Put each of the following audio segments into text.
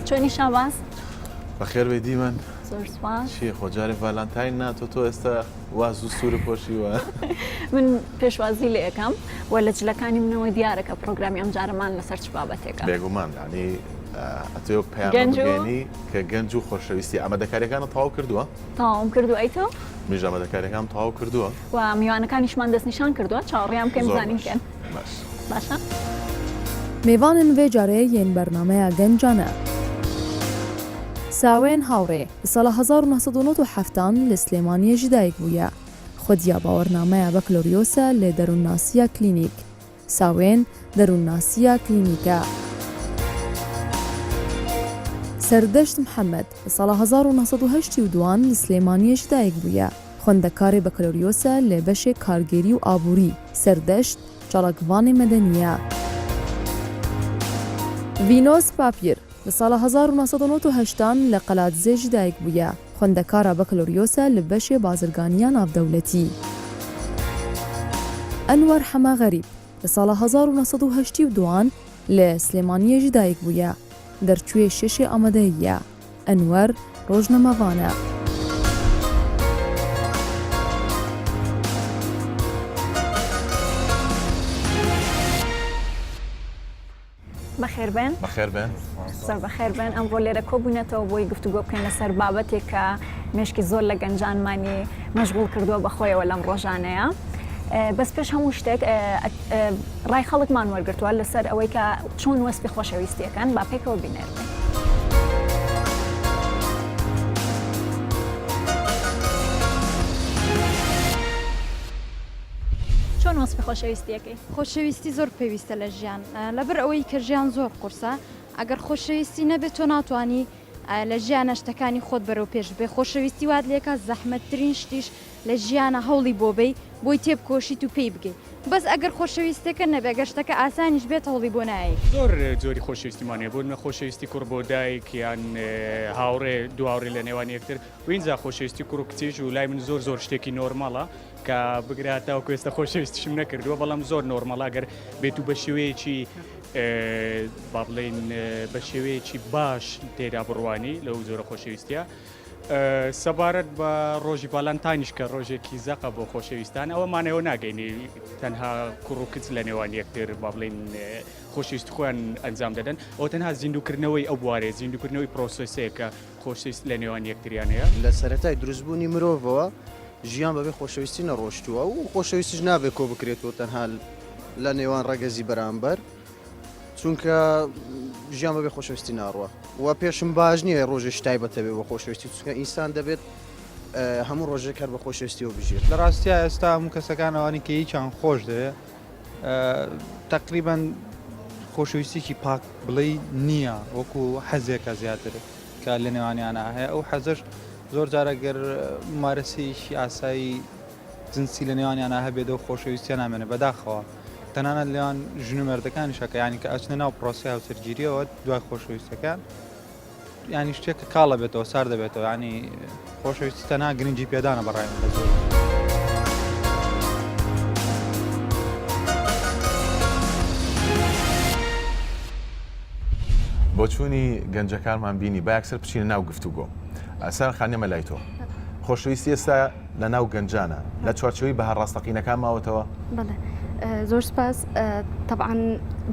چۆنی شاباز؟ بەخێر بێی دیمەن. زۆر سوپاس. چییە خۆ جارێ ڤالانتاین ناتۆ تۆ ئێستا وا زوو سوورە پۆشیوە. من پێشوازی لێ ئەکەم و لە جلەکانی منەوە دیارە کە پرۆگرامی ئەمجارەمان لەسەر چ بابەتێکە. بێگومان یانی ئەتەوێ پەیامە بگەیەنی کە گەنج و خۆشەویستی ئامادەکاریەکانت تەواو کردووە؟ تەواوم کردووە ئەی تۆ؟ منیش ئامادەکاریەکانم تەواو کردووە. و میوانەکانیشمان دەستنیشان کردووە چاوەڕێیان بکەین بزانین کێن. باش. باشە. مێوانن ڤێ جارێ یێن بەرنامەیا گەنجانە. ساوێن هاوڕێ لە ساڵا 1997 ان لە سلێمانیێ ژ دایک بویە. خودیا باوەڕنامەیا بەکلۆریۆسە لە دەروونناسیا کلینیک. ساوێن دەروونناسیا کلینیکە. سەردەشت محەمەد لە ساڵا 1982 ان لە سلێمانیێ ژ دایک بویە. خوەندەکارێ بەکەلۆریۆسە لە بەشێ کارگێری و ئابووری، سەردەشت، چالاکڤانێ مەدەنییە. ڤینۆس پاپیر، لە ساڵا 1998 ان لە قەلادزێ ژ دایک بویە، خوەندەکارا بەکەلۆریۆسە لە بەشێ بازرگانییا ناڤدەولەتی. ئەنوەر حەمە غەریب، لە ساڵا 1982 ان لە سلێمانیێ ژ دایک بویە، دەرچووێ شەشێ ئامادەییە. ئەنوەر ڕۆژنەمەڤانە. بەخێربێن. بەخێربێن. زۆر بەخێربێن. ئەمڕۆ لێرە کۆبووینەتەوە بۆی گفتوگۆ بکەین لەسەر بابەتێک کە مێشکی زۆر لە گەنجانمانی مەشغوڵ کردووە بە خۆیەوە لەم ڕۆژانەیە. بەس پێش هەموو شتێک ڕای خەڵکمان وەرگرتووە لەسەر ئەوەی کە چۆن وەسفی خۆشەویستیەکەن با پێکەوە بینێرین. چۆن وەسفی خۆشەویستیەکەی؟ خۆشەویستی زۆر پێویستە لە ژیان لەبەر ئەوەی کە ژیان زۆر قورسە ئەگەر خۆشەویستی نەبێت تۆ ناتوانی لە ژیانە شتەکانی خۆت بەرەو پێش ببەی خۆشەویستی وات لێکا زەحمەتترین شتیش لە ژیانە هەوڵی بۆ بەی بۆی تێبکۆشیت و پێی بگەی بەس ئەگەر خۆشەویستەکە نەبێ گەر شتەکە ئاسانیش بێت هەوڵی بۆ نایەی. زۆر جۆری خۆشەویستیمان هەیە بۆ نمونە خۆشەویستی کوڕ بۆ دایک یان هاوڕێ دوو هاوڕێ لە نێوان یەکتر و ئینجا خۆشەویستی کوڕ و کچیش و لای من زۆر زۆر شتێکی نۆرماڵە کە بگرە هەتاوەکو ئێستا خۆشەویستیشم نەکردووە بەڵام زۆر نۆرماڵە ئەگەر بێت و بە شێوەیەکی با بڵێین بە شێوەیەکی باش تێدا بڕوانی لەو جۆرە خۆشەویستیە سەبارەت بە ڕۆژی ڤالانتاینیش کە ڕۆژێکی زەقە بۆ خۆشەویستان ئەوە مانەوە ناگەینی تەنها کوڕ و کچ لە نێوان یەکتر با بڵێین خۆشەویست خۆیان ئەنجام دەدەن ئەو تەنها زیندووکردنەوەی ئەو بوارێ زیندووکردنەوەی پرۆسێسەیە کە خۆشەویست لە نێوان یەکتریان هەیە. لە سەرەتای دروستبوونی مرۆڤەوە ژیان بەبێ خۆشەویستی نەڕۆشتووە و خۆشەویستیش نابێت کۆ بکرێتەوە تەنها لە نێوان ڕەگەزی بەرامبەر چونکە ژیان بەبێ خۆشەویستی ناڕوە و پێشم باش نییە ڕۆژێکی تایبەتە بێ بە خۆشەویستی چونکە ئینسان دەبێت هەموو ڕۆژێک هەر بە خۆشەویستیەوە بژیێت. لە ڕاستیا ئێستا هەموو کەسەکان ئەوانەی کە یەکیان خۆش دەوێ تەقریبەن خۆشەویستیکی پاک بڵێی نییە وەکو حەزێکە زیاتر کە لە نێوانیانە هەیە ئەو حەزەش زۆر جارە گەر ممارەسەیەکی ئاسایی جنسی لە نێوانیانا هەبێت ئەو خۆشەویستیە نامێنێت بەداخەوە تەنانەت لێوان ژن و مێردەکانیشە کە یانی کە ئەچنە ناو پرۆسەی هاوسەرگیریەوە دوای خۆشەویستەکان ینی شتێک کە کاڵە بێتەوە سار دەبێتەوە ینی خۆشەویستی تەنها گرنگی پێدانە بەڕای من بە زۆری. بۆچوونی گەنجەکانمان بینی با یەکسەر بچینە ناو گفتوگۆ سارا خان ئێمە لای تۆ خۆشەویستی ئێستا لە ناو گەنجانە لە چوارچێوەی بەها ڕاستەقینەکان ماوەتەوە؟ بەڵێ زۆر سپاس تەبعەن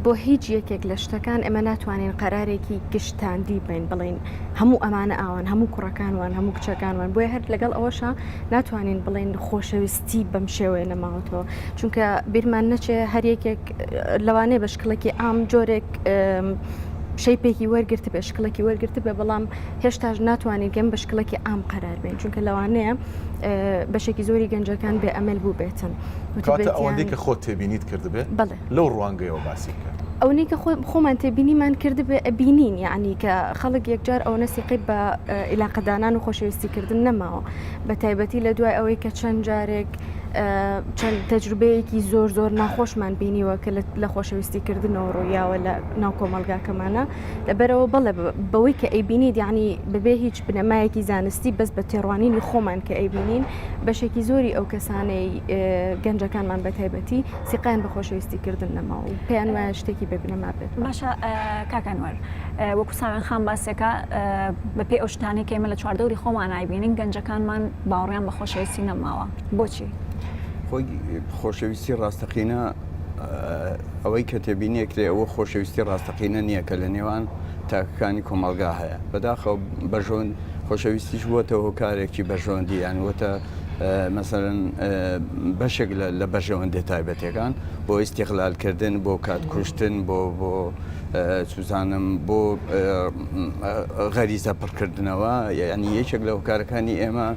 بۆ هیچ یەکێک لە شتەکان ئێمە ناتوانین قەرارێکی گشتاندی بین بڵین هەموو ئەمانە ئاوان هەموو کوڕەکان وان هەموو کچەکان وان بۆیە هەر لەگەڵ ئەوەشە ناتوانین بڵین خۆشەویستی بەم شێوەیە نەماوەتەوە چونکە بیرمان نەچێ هەر یەکێک لەوانەیە بە شکڵێکی عام جۆرێک شەیپێکی وەرگرتبێ شکڵێکی وەرگرتبێ بەڵام هێشتاش ناتوانین گەم بە شکڵێکی عام قەرار بین چونکە لەوانەیە بەشێکی زۆری گەنجەکان بێ ئەمەل بوو بێتن ئەوەندەی کە خۆت تێبینیت کردبێت لەو ڕوانگەیەوە باسی بکە. ئەوەی کە خۆمان تێبینیمان کردبێ ئەبینین یعنی کە خەڵک یەکجار ئەوەنە سیقەی بە ئیلاقەدانان و خۆشەویستیکردن نەماوە بە تایبەتی لە دوای ئەوەی کە چەند جارێک. چەند تەجروبەیەکی زۆر زۆر ناخۆشمان بینیوە کە لە خۆشەویستی کردنەوە ڕوویاوە لە ناو کۆمەڵگاکەمانە لەبەرەوە بەڵێ بەوەی کە ئەیبینیت یعنی بەبێ هیچ بنەمایەکی زانستی بەس بە تێڕوانینی خۆمان کە ئەیبینین بەشێکی زۆری ئەو کەسانەی گەنجەکانمان بە تایبەتی سیقیان بە خۆشەویستی کردن نەماوە و پێیان وایە شتێکی بێ بنەما بێت. باشە کاک ئەنوەر وەکو ساوێن خان باسێکە بەپێی ئەو شتانەی کە ئێمە لە چواردەوری خۆمان ئایبینین گەنجەکانمان باوەڕیان بە خۆشەویستی نەماوە بۆچی؟ خۆی خۆشەویستی ڕاستەقینە ئەوەی کە تێبینیەکرێ ئەوە خۆشەویستی ڕاستەقینە نییە کە لە نێوان تاکەکانی کۆمەڵگا هەیە بەداخەوە بەژۆن خۆشەویستیش بووەتە هۆکارێکی بەرژەوەندی یان وەتە مەسەرەن بەشێک لە بەرژەوەندی تایبەتەکان بۆ ئیسیغلالکردن بۆ کات کوشتن بۆ بۆ سوزانم بۆ غەریزە پڕکردنەوە یعنی یەکێک لە هۆکارەکانی ئێمە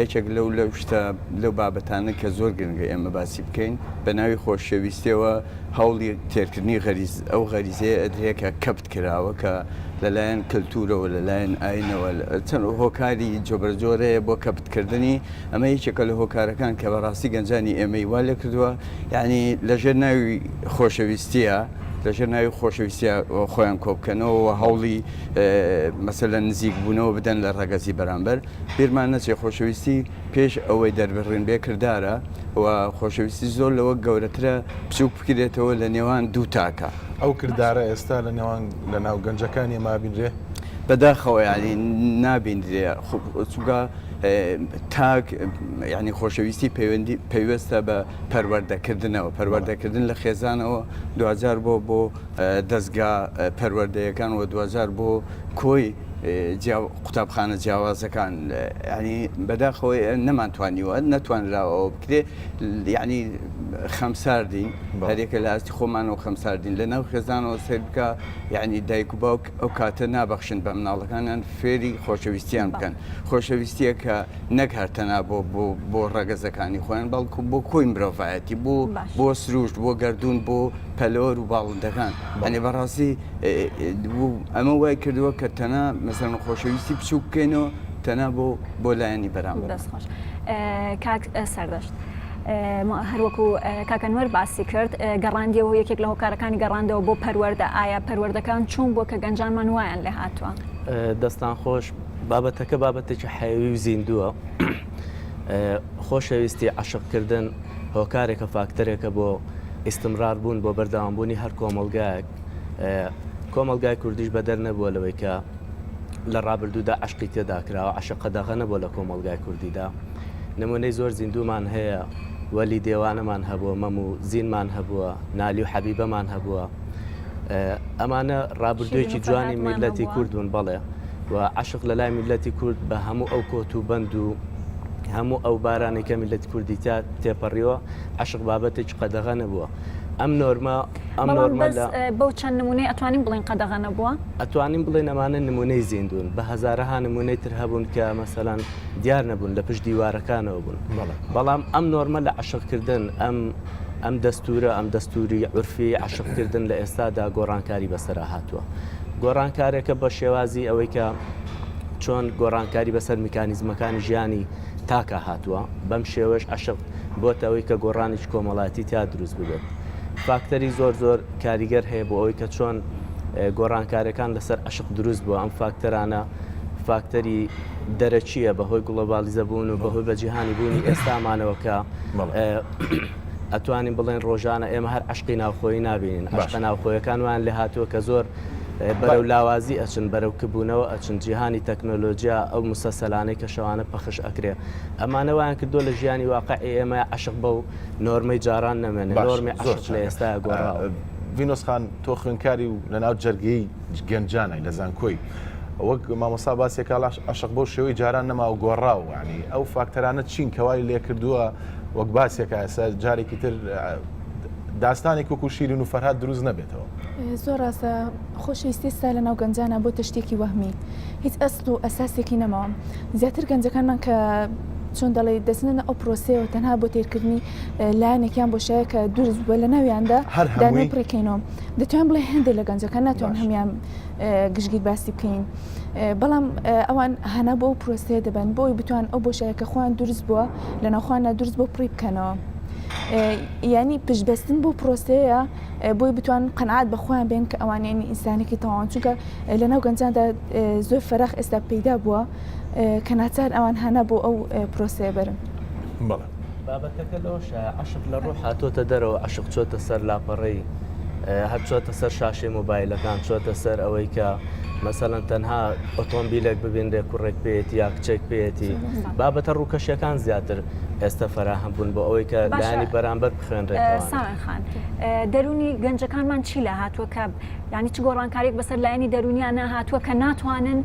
یەکێک لەو لەو شتە لەو بابەتانە کە زۆر گرنگە ئێمە باسی بکەین بە ناوی خۆشەویستیەوە هەوڵی تێرکردنی غەریز ئەو غەریزەیە ئەدرێ کە کەپت کراوە کە لەلایەن کەلتورەوە لەلایەن ئاینەوە چەند هۆکاری جۆبەرجۆرەیە بۆ کەپتکردنی ئەمە یەکێکە لە هۆکارەکان کە بەڕاستی گەنجانی ئێمەی وا لێکردووە یعنی لەژێر ناوی خۆشەویستیە لەژێر ناوی خۆشەویستیە خۆیان کۆبکەنەوە و هەوڵی مەسەلەن نزیک بوونەوە بدەن لە ڕەگەزی بەرامبەر بیرمان نەچێ خۆشەویستی پێش ئەوەی دەربڕین بێ کردارە و خۆشەویستی زۆر لەوە گەورەترە بچووک بکرێتەوە لە نێوان دوو تاکە. ئەو کردارە ئێستا لە نێوان لە ناو گەنجەکانی ئێمە ئەبینرێ؟ بەداخەوە یانی نابیندرێ چونکە تاک یانی خۆشەویستی پەیوەندی پەیوەستە بە پەروەردەکردنەوە پەروەردەکردن لە خێزانەوە دواجار بۆ بۆ دەزگا پەروەردەیەکان و دواجار بۆ کۆی قوتابخانە جیاوازەکان یعنی بەداخەوە نەمانتوانیوە نەتوانراوە ئەوە بکرێ یعنی خەمساردین هەرێکە لە ئاستی خۆمانەوە خەمساردین لە ناو خێزانەوە سەیر بکە یعنی دایک و باوک ئەو کاتە نابەخشن بە مناڵەکانیان فێری خۆشەویستیان بکەن خۆشەویستیە کە نەک هەر تەنها بۆ بۆ بۆ ڕەگەزەکانی خۆیان بەڵکو بۆ کۆی مرۆڤایەتی بۆ بۆ سروشت بۆ گردون بۆ پەلۆر و باڵندەکان ئەنێ بەڕاستی ئەمە وای کردووە کە تەنها مەسەلەن خۆشەویستی بچووک بکەینەوە تەنها بۆ بۆ لایەنی بەرامبەر. دەست خۆش کاک سەردەشت. هەروەکو کاک ئەنوەر باسی کرد گەڕاندیەوە یەکێک لە هۆکارەکانی گەڕاندەوە بۆ پەروەردە ئایا پەروەردەکان چۆن بووە کە گەنجانمان وایان لێ هاتووە؟ دەستان خۆش بابەتەکە بابەتێکی حەیەوی و زیندووە خۆشەویستی عەشقکردن هۆکارێکە فاکتەرێکە بۆ ئیستمرار بوون بۆ بەردەوامبوونی هەر کۆمەڵگایەک کۆمەڵگای کوردیش بەدەر نەبووە لەوەی کە لە ڕابردوودا عەشقی تێدا کراوە عەشق قەدەغە نەبووە لە کۆمەڵگای کوردیدا نمونەی زۆر زیندوومان هەیە وەلی دێوانەمان هەبووە مەم و زینمان هەبووە نالی و حەبیبەمان هەبووە ئەمانە ڕابردوویەکی جوانی میللەتی کورد بوون بەڵێ و عەشق لە لای میللەتی کورد بە هەموو ئەو کۆت و بەند و هەموو ئەو بارانەی کە میللەتی کوردی تیا تێپەڕیوە عەشق بابەتێکی قەدەغە نەبووە ئەم نۆرمە ئەم نۆرمە لە بەو چەند نمونەی ئەتوانین بڵێین قەدەغە نەبووە؟ ئەتوانین بڵێین ئەمانە نمونەی زیندوون بە هەزارەها نمونەی تر هەبوون کە مەسەلەن دیار نەبوون لە پشت دیوارەکانەوە بوون بەڵام ئەم نۆرمە لە عەشقکردن ئەم ئەم دەستوورە ئەم دەستووری عورفی عەشقکردن لە ئێستادا گۆڕانکاری بەسەرا هاتووە گۆڕانکارێکە بە شێوازی ئەوەی کە چۆن گۆڕانکاری بەسەر میکانیزمەکانی ژیانی تاکا هاتووە بەم شێوەش عەشق بۆتە ئەوەی کە گۆڕانێکی کۆمەڵایەتی تیا دروست ببێت فاکتەری زۆر زۆر کاریگەر هەیە بۆ ئەوەی کە چۆن گۆڕانکارەکان لەسەر عەشق دروست بووە ئەم فاکتەرانە فاکتەری دەرەکییە بەهۆی گڵۆبالیزە بوون و بەهۆی بە جیهانی بوونی ئێستامانەوە کە ئەتوانین بڵێن ڕۆژانە ئێمە هەر عشقی ناوخۆیی نابینین عشقە ناوخۆیەکان وان لێ هاتووە کە زۆر بەرەو لاوازی ئەچن بەرەو کبوونەوە ئەچن جیهانی تەکنۆلۆژیا ئەو مسەسەلانەی کە شەوانە پەخش ئەکرێ ئەمانە وایان کردووە لە ژیانی واقعی ئێمە عشق بەو نۆرمەی جاران نەمێنێ نۆرمی عشق لە ئێستا گۆڕاوە. ڤینۆس خان تۆ خوێندکاری و لەناو جەرگەی گەنجانای لە زانکۆی وەک مامۆستا باسی کاڵاش عەشق بەو شێوەی جاران نەما و گۆڕاو یانی ئەو فاکتەرانە چین کە وای لێکردووە وەک باسێکە ئێستا جارێکی تر داستانێک وەکو شیرین و فەرهاد دروست نەبێتەوە. زۆر ڕاستە خۆشەویستی ئێستا لە ناو گەنجانا بۆتە شتێکی وەهمی هیچ ئەسڵ و ئەساسێکی نەماوە زیاتر گەنجەکانمان کە. چۆن دەڵێی دەچنە ئەو پرۆسەیەوە تەنها بۆ تێرکردنی لایەنێکیان بۆشایە کە دروست بووە لە ناویاندا هەر دانێ هەمووی؟ پڕیکەینەوە دەتوان بڵێ هەندێک لە گەنجەکان ناتوان باش. هەموان گشتگیر باسی بکەین بەڵام ئەوان هانا بۆ ئەو پرۆسەیە دەبەن بۆ ئەوەی بتوان ئەو بۆشایە کە خۆیان دروست بووە لە ناوخۆیاندا دروست بۆ پڕی بکەنەوە یانی پشتبەستن بۆ پرۆسەیە بۆی بتوان قەنعات بە خۆیان بێن کە ئەوان یانی ئینسانێکی تەواون چونکە لەناو گەنجاندا زۆر فەراغ ئێستا پەیدا بووە کە ناچار ئەوان هانا بۆ ئەو پرۆسەیە بەرن. بەڵێ. بابەتەکە لەوەشایە عەشق لە ڕوح هاتۆتە دەرەوە عەشق چۆتە سەر لاپەڕەی هەر چۆتە سەر شاشەی مۆبایلەکان چۆتە سەر ئەوەی کە مەسەلەن تەنها ئۆتۆمبیلێک ببینرێ کوڕێک پێیەتی یا کچێک پێیەتی بابەتە ڕووکەشیەکان زیاتر ئێستا فەراهەم بوون بۆ ئەوەی کە باشە لایەنی بەرامبەر بخوێنرێتەوە. ساوێن خان دەروونی گەنجەکانمان چی لە هاتووە کە یانی چ گۆڕانکاریەک بەسەر لایەنی دەروونیان هاتووە کە ناتوانن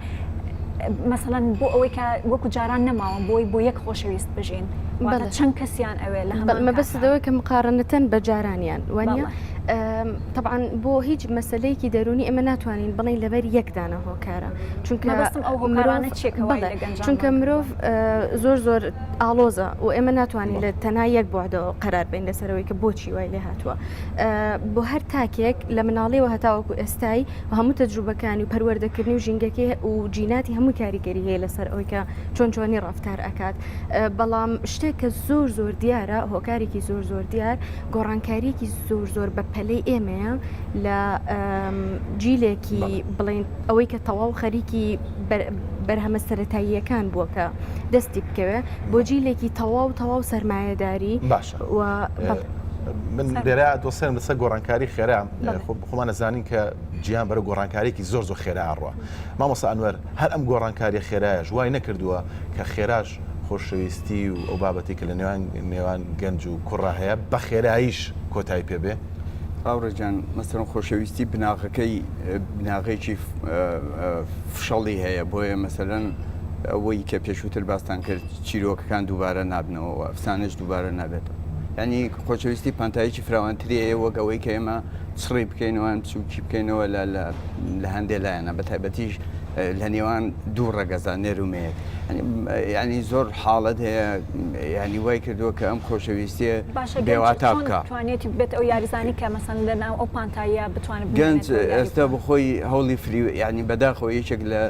مەسەلەن بۆ ئەوەی کە وەکو جاران نەماون بۆی بۆ یەک خۆشەویست بژین واتە چەند کەسیان ئەوێ لە هەمان مەبەست کاتدا. ئەوەیە کە مقارنەتەن بە جارانیان وانە بەڵێ. طبعا بۆ هیچ مەسلەیەکی دەرونی ئێمە ناتوانین بڵێین لەبەر یەک دانە هۆکارە چونکە مەبەستم ئەو مرۆڤ هۆکارانە چییە کە وای بەڵێ لە گەنجانمان چونکە کردووە؟ مرۆڤ زۆر زۆر ئاڵۆزە و ئێمە ناتوانین لە تەنها یەک بوعدەوە قەرار بین لەسەرەوەی کە بۆچی وای لێ هاتووە بۆ هەر تاکێک لە مناڵیەوە هەتاوەکو ئێستای و هەموو تەجروبەکانی و پەروەردەکردنی و ژینگەکەی و جیناتی هەموو کاریگەری هەیە لەسەر ئەوەی کە چۆن چۆنی ڕەفتار ئەکات بەڵام شتێک کە زۆر زۆر دیارە هۆکارێکی زۆر زۆر دیار گۆڕانکاریەکی زۆر زۆر بە پەلەی ئێمەیە لە جیلێکی بڵین ئەوەی کە تەواو خەریکی بەرهەمە سەتاییەکان بووە کە دەستی بکەوێ بۆ جیلێکی تەواو تەواو سەرمایەداری باشە من لێرە دۆسێن لەسەر گۆڕانکاری خێرا خۆمان ئەزانین کە جیهان بەرەو گۆڕانکاریەکی زۆر زۆر خێرا ئەڕوا. مامۆستا ئەنوەر هەر ئەم گۆڕانکاریە خێرایەش وای نەکردووە کە خێراش خۆشەویستی و ئەو بابەتی کە لە نێوان نێوان گەنج و کوڕا هەیە بە خێراییش کۆتایی پێ بێ؟ هاوڕێ گیان مەسەلەن خۆشەویستی بناغەکەی بناغەیەکی فشەڵی هەیە بۆیە مەسەلەن ئەوەی کە پێشووتر باستان کرد چیرۆکەکان دووبارە نابنەوە و ئەفسانەش دووبارە نابێتەوە یعنی خۆشەویستی پانتاییکی فراوانتری هەیە وەک ئەوەی کە ئێمە چڕی بکەینەوە یان بچووکی بکەینەوە لە لە لە هەندێ لایەنە بە تایبەتیش لە نێوان دوو ڕەگەزا نێر و مێیەک یعنی زۆر حاڵەت هەیە یعنی وای کردووە کە ئەم خۆشەویستیە باشە گەنج بێواتا چۆن بکا. توانێتی بێت ئەو یاریزانی کە مەسەن لە ناو ئەو پانتاییە بتوانێت گەنج بمێنێتەوە یاری ئێستا بکات؟ بەخۆی هەوڵی فری یعنی بەداخەوە یەکێک لە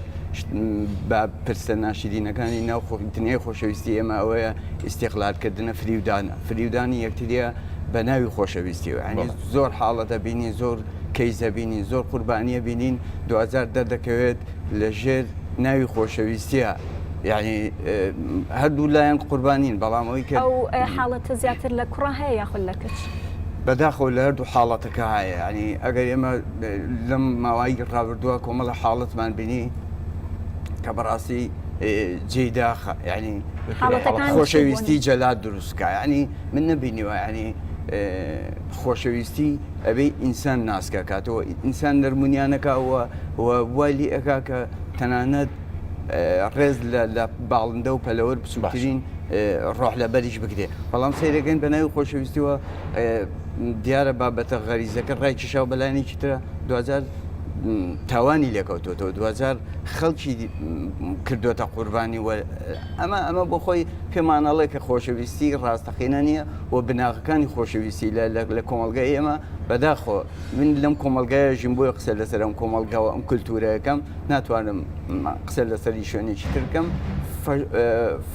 بە پرسە ناشرینەکانی ناو دنیای خۆشەویستی ئێمە ئەوەیە ئیستیغلالکردنە فریودانە فریودانی یەکتریە بە ناوی خۆشەویستیەوە یانی زۆر حاڵەتە بینین زۆر کەیسە بینین زۆر قوربانیە بینین دواجار دەردەکەوێت لە ژێر ناوی خۆشەویستیە یعنی هەردوو لایەن قوربانین بەڵام ئەوی کە ئەو حاڵەتە زیاتر لە کوڕە هەیە یاخود لە کچ؟ بەداخەوە لە هەردوو حاڵەتەکە هەیە یعنی ئەگەر ئێمە لەم ماوەی ڕابردووە کۆمەڵە حاڵەتمان بینی کە بەڕاستی جێی داخە یعنی خۆشەویستی جەلات دروستکە یعنی من نەبینیوە یعنی خۆشەویستی ئەبێ ئینسان ناسکە کاتەوە ئینسان نەرمونیانەکە و وای لێ ئەکا کە تەنانەت ڕێز لە باڵندە و پەلەوەر بچووکترین ڕۆح لەبەریش بگرێ بەڵام سەیرەکەین بە ناوی خۆشەویستیوە دیارە بابەتە غەریزەکە ڕایکیشاو بەلایەنێکی ترە دواجار تاوانی لێکەوتۆتەوە دواجار خەڵکی کردوتە قوربانی و ئەمە ئەمە بۆ خۆی پێمانەڵێ کە خۆشەویستی ڕاستەقینە نییە و بناغەکانی خۆشەویستی لە لە کۆمەڵگای ئێمە بەداخۆ من لەم کۆمەڵگایە ژیم بۆیە قسە لەسەر ئەم کۆمەڵگاوە ئەم کولتوورەکەم ناتوانم قسە لەسەری شوێنێکی تر بکەم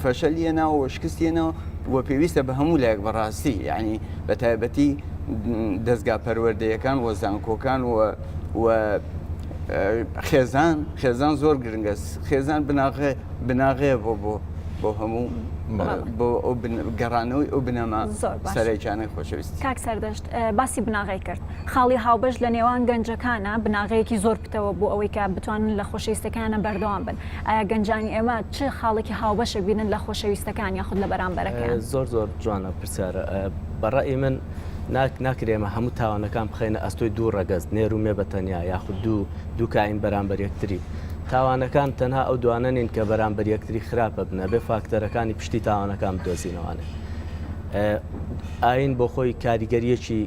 فەشەلیە ناوە شکستیە ناوە و پێویستە بە هەموو لایەک بەڕاستی یعنی بە تایبەتی دەستگا پەروەردەیەکان و زانکۆکان و و خێزان خێزان زۆر گرنگە خێزان بناغێ بناغەیە بۆ بۆ بۆ هەموو بۆ ئەو گەڕانەوەی ئەو بنەما سەرەکیانەی خۆشەویستی. کاک سەردەشت باسی بناغەی کرد، خاڵی هاوبەش لە نێوان گەنجەکانە بناغەیەکی زۆر پتەوە بۆ ئەوەی کە بتوانن لە خۆشەویستەکانیانە بەردەوام بن، ئایا گەنجانی ئێمە چ خاڵێکی هاوبەش ئەبینن لە خۆشەویستەکان یاخود لە بەرامبەرەکەیان؟ زۆر زۆر جوانە پرسیارە بە ڕەئی من ناکرێ ئێمە هەموو تاوانەکان بخەینە ئەستۆی دوو ڕەگەز نێر و مێ بە تەنیا یاخود دوو دوو کائین بەرامبەر یەکتری. تاوانەکان تەنها ئەو دوانە نین کە بەرامبەر یەکتری خراپە بن، ئەبێ فاکتەرەکانی پشتی تاوانەکان بدۆزینەوانێ. ئایین بۆ خۆی کاریگەرییەکی.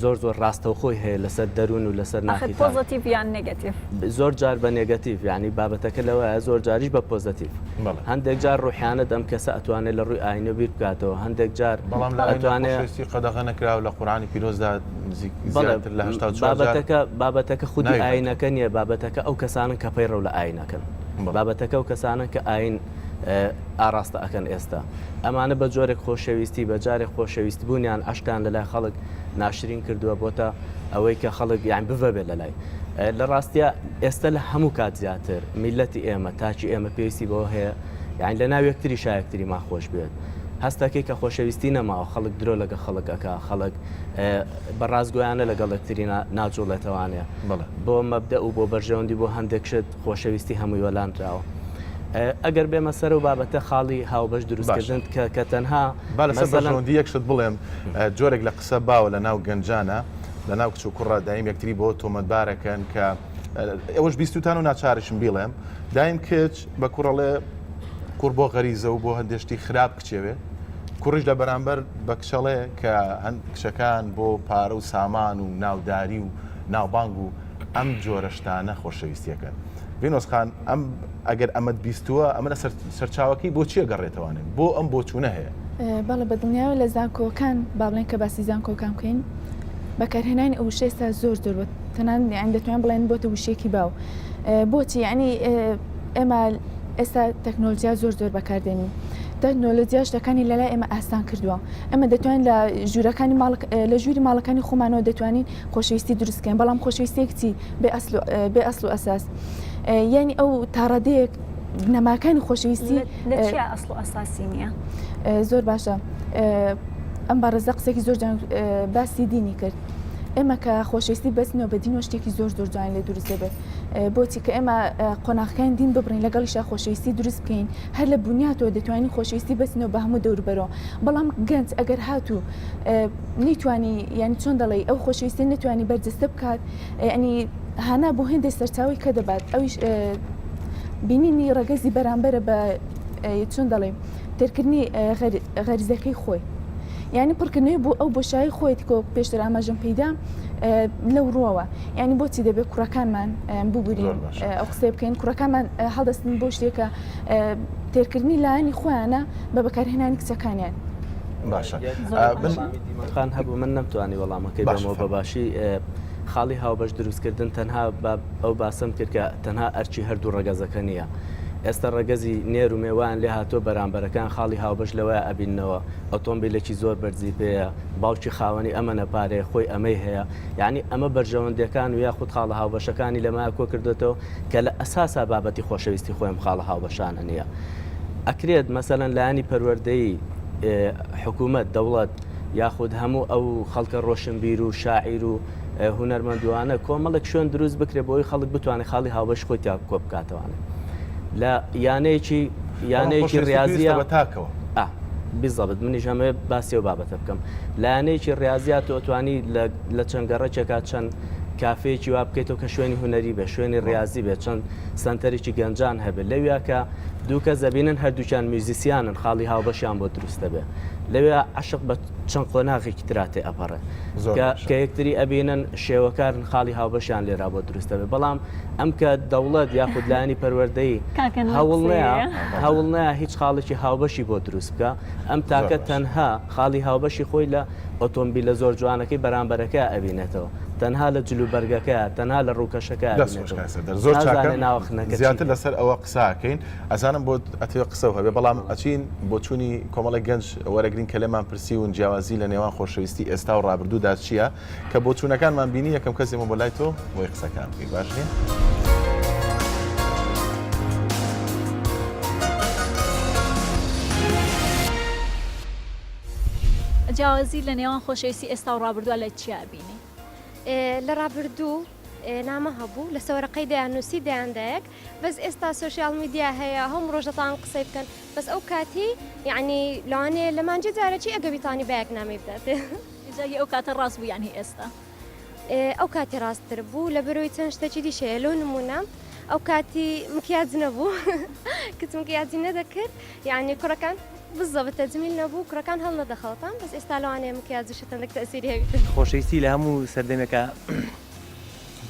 زۆر زۆر ڕاستەوخۆی هەیە لەسەر دەروون و لەسەر ناخی تاک. پۆزەتیڤ یان نێگەتیڤ؟ زۆر جار بە نێگەتیڤ یانی بابەتەکە لەوەیە زۆر جاریش بە پۆزەتیڤ. هەندێک جار ڕوحیانەت ئەم کەسە ئەتوانێت لە ڕووی ئاینەوە بیر بکاتەوە هەندێک جار بەڵام لە ئایندا خۆشەویستی قەدەغە نەکراوە لە قورئانی پیرۆزدا نزیک زیاتر لە 84 جار بابەتەکە بابەتەکە خودی ئاینەکە نییە بابەتەکە ئەو کەسانن کە پەیڕەو لە ئاینەکەن بابەتەکە ئەو کەسانن کە ئاین ئاڕاستە ئەکەن ئێستا ئەمانە بە جۆرێک خۆشەویستی بە جارێک خۆشەویست بوونیان عەشقیان لە لای خەڵک ناشرین کردووە بۆتە ئەوەی کە خەڵک یان بڤە بێت لە لای لە ڕاستیا ئێستا لە هەموو کات زیاتر میلەتی ئێمە تاکی ئێمە پێویستی بەوە هەیە یان لە ناو یەکتری شایەکتریمان خۆش بێت هەستەکەی کە خۆشەویستی نەماوە خەڵک درۆ لەگە خەڵک ئەکا خەڵک بە ڕاستگۆیانە لەگەڵ یەکتری ناجوڵێتەوانێ بۆ مەبدە و بۆ بەرژەوەندی بۆ هەندێک شت خۆشەویستی هەمووی وەلانراوە. ئەگەر بێمە سەر و بابەتە خاڵی هاوبەش دروستکردن کە کە تەنها با لەسەر بەرژەوەندی یەک شت بڵێم جۆرێک لە قسە باوە لە ناو گەنجانە لە ناو کچ و کوڕە دایم یەکتری بۆ تۆمەتبارەکەن کە ئێوەش بیستوتان و ناچاریشم بیڵێم دایم کچ بە کوڕەڵێ کوڕ بۆ غەریزە و بۆ هەندێشتی خراپ کچێوێ کوڕیش لە بەرامبەر بە کچەڵێ کە هەند کچەکان بۆ پارە و سامان و ناوداری و ناوبانگ و ئەم جۆرە شتانە خۆشەویستیەکەن. ڤینۆس خان ئەم ئەگەر ئەمەت بیستووە ئەمە لە سەرچاوەکەی بۆ چیە گەڕێتەوانێ بۆ ئەم بۆچوونە هەیە؟ بەڵێ بە دڵنیایەوە لە زانکۆکان با بڵێن کە باسی زانکۆکان بکەین بەکارهێنانی ئەو وشە ئێستا زۆر زۆر بە تەنانەت یانی دەتوانین بڵێن بۆتە وشەیەکی باو بۆچی یانی ئێمە ئێستا تەکنۆلجیا زۆر زۆر بەکاردێنین تەکنۆلۆجیا شتەکانی لەلای ئێمە ئاسان کردووە ئێمە دەتوانین لە ژوورەکانی ماڵ لە ژووری ماڵەکانی خۆمانەوە دەتوانین خۆشەویستی دروست بکەین بەڵام خۆشەویستیەک چی بێ ئەسل و بێ ئەسل و ئەساس یعنی ئەو تاڕادەیەک بنەماکانی خۆشەویستی لە چیا ئەسل و ئەساسی نییە؟ زۆر باشە ئەم بەڕێزە قسێکی زۆر جوان باسی دینی کرد ئێمە کە خۆشەویستی بەستنەوە بە دینەوە شتێکی زۆر زۆر جوان لێ دروست دەبێت بۆچی کە ئێمە قۆناغەکانی دین ببڕین لەگەڵیشا خۆشەویستی دروست بکەین هەر لە بنیاتەوە دەتوانین خۆشەویستی بەستنەوە بە هەموو دەوروبەرەوە بەڵام گەنج ئەگەر هاتوو نەیتوانی یانی چۆن دەڵێی ئەو خۆشەویستیە نەتوانی بەرجەستە بکات یانی هانا بۆ هێندێک سەرچاوەی کە دەبات ئەویش بینینی ڕەگەزی بەرامبەرە بە چۆن دەڵێ تێرکردنی غەریزەکەی خۆی یعنی پڕکردنەوەی بۆ ئەو بۆشایی خۆیت کۆ پێشتر ئاماژەم پێیدا لەو ڕووەوە یعنی بۆچی دەبێت کوڕەکانمان ببورین ئەو قسەی بکەین کوڕەکانمان هەڵدەستن بۆ شتێکە تێرکردنی لایەنی خۆیانە بە بەکارهێنانی کچەکانیان. باشە خان هەبوو من نەمتوانی وەڵامەکەی بەمەوە بە باشی خاڵی هاوبەش دروستکردن تەنها ئەو باسم کرد کە تەنها ئەرچی هەردوو ڕەگەزەکە نییە. ئێستا ڕەگەزی نێر و مێوان لێ هاتووە بەرامبەرەکان خاڵی هاوبەش لەوەیە ئەبیننەوە ئۆتۆمبیلێکی زۆر بەرزی پێیە باوکی خاوەنی ئەمەنە پارەیە خۆی ئەمەی هەیە یعنی ئەمە بەرژەوەندیەکان و یاخود خاڵە هاوبەشەکانی لەمایە کۆ کردوێتەوە کە لە ئەساسا بابەتی خۆشەویستی خۆی ئەم خاڵە هاوبەشانە نییە. ئەکرێت مەسەلەن لایەنی پەروەردەیی، حکوومەت، دەوڵەت یاخود هەموو ئەو خەڵکە ڕۆشنبیر و شاعیر و هونەرمەندوانە کۆمەڵێک شوێن دروست بکرێت بۆ ئەوەی خەڵک بتوانێت خاڵی هاوبەش خۆی تیا کۆ بکاتەوانێ لە یانەیەکی یانەیەکی ڕاضیە بە تاکەوە بالضبط منیش هەمەوێ باسی ئەو بابەتە بکەم لایەنەیەکی ڕاضیە تۆ توانی لە چەند گەڕەکێکا چەند کافێیەکی وا بکەیتەوە کە شوێنی هونەری بێت، شوێنی ڕیازی بێت، چەند سەنتەرێکی گەنجان هەبێت، لەویا کە دوو کەس دەبینن هەردووکیان میوزیسیانن خاڵی هاوبەشیان بۆ دروست دەبێت، لەویا عەشق بە چەند قۆناغێکی ترا تێ ئەپەڕێ کە کە یەکتری ئەبینن شێوەکارن خاڵی هاوبەشیان لێرا بۆ دروست دەبێت، بەڵام ئەم کە دەوڵەت یاخود لایەنی پەروەردەیی هەوڵ نەیا هەوڵ نەیا هیچ خاڵێکی هاوبەشی بۆ دروست بکا، ئەم تاکە تەنها خاڵی هاوبەشی خۆی لە ئۆتۆمبیلە زۆر جوانەکەی بەرامبەرەکەیا ئەبینێتەوە تەنها لە جل و بەرگەکەیا تەنها لە ڕووکەشەکەیا دەست خۆش ئەبینێتەوە کاک سەردار زۆر چاکە نازانێ ناوەخنەکە چی زیاتر هەیە. لەسەر ئەوە قسە ئەکەین ئەزانم بۆت ئەتەوێ قسەو هەبێ بەڵام ئەچین بۆچوونی کۆمەڵێک گەنج وەرەگرین کە لێمان پرسیون جیاوازی لە نێوان خۆشەویستی ئێستا و ڕابردوودا چییە کە بۆچوونەکانمان بینی یەکەم کەس ئێمە بۆ لای تۆ بۆی قسەکان بکەی باش نییە؟ جیاوازی لە نێوان خۆشەویستی ئێستا و ڕابردووە لە چیا ئەبینی؟ لە ڕابردوو نامە هەبوو لەسە وەرەقەی دەیان نووسی دەیان دایەک بەس ئێستا سۆشیال میدیا هەیە هەموو ڕۆژ دەتوانن قسەی بکەن بەس ئەو کاتی یعنی لەوانەیە لە مانجێ جارەکی ئەگە بیتوانی بایەک نامەی بداتێ. جا هی ئەو کاتە ڕاست بوو یان هی ئێستا؟ ئەو کاتی ڕاستتر بوو لەبەرەوەی چەند شتەکی دیش هەیە لۆ نموونە ئەو کاتی مکیاج نەبوو کچ مکیاجی نەدەکرد یعنی کوڕەکان. بزەبت تەجمیل نەبوو کوڕەکان هەڵنەدەخەڵەتان بەس ئێستا لەوانەیە مکیاجیش هەندێک تەئسیری هەبیت. خۆشەویستی لە هەموو سەردەمێکا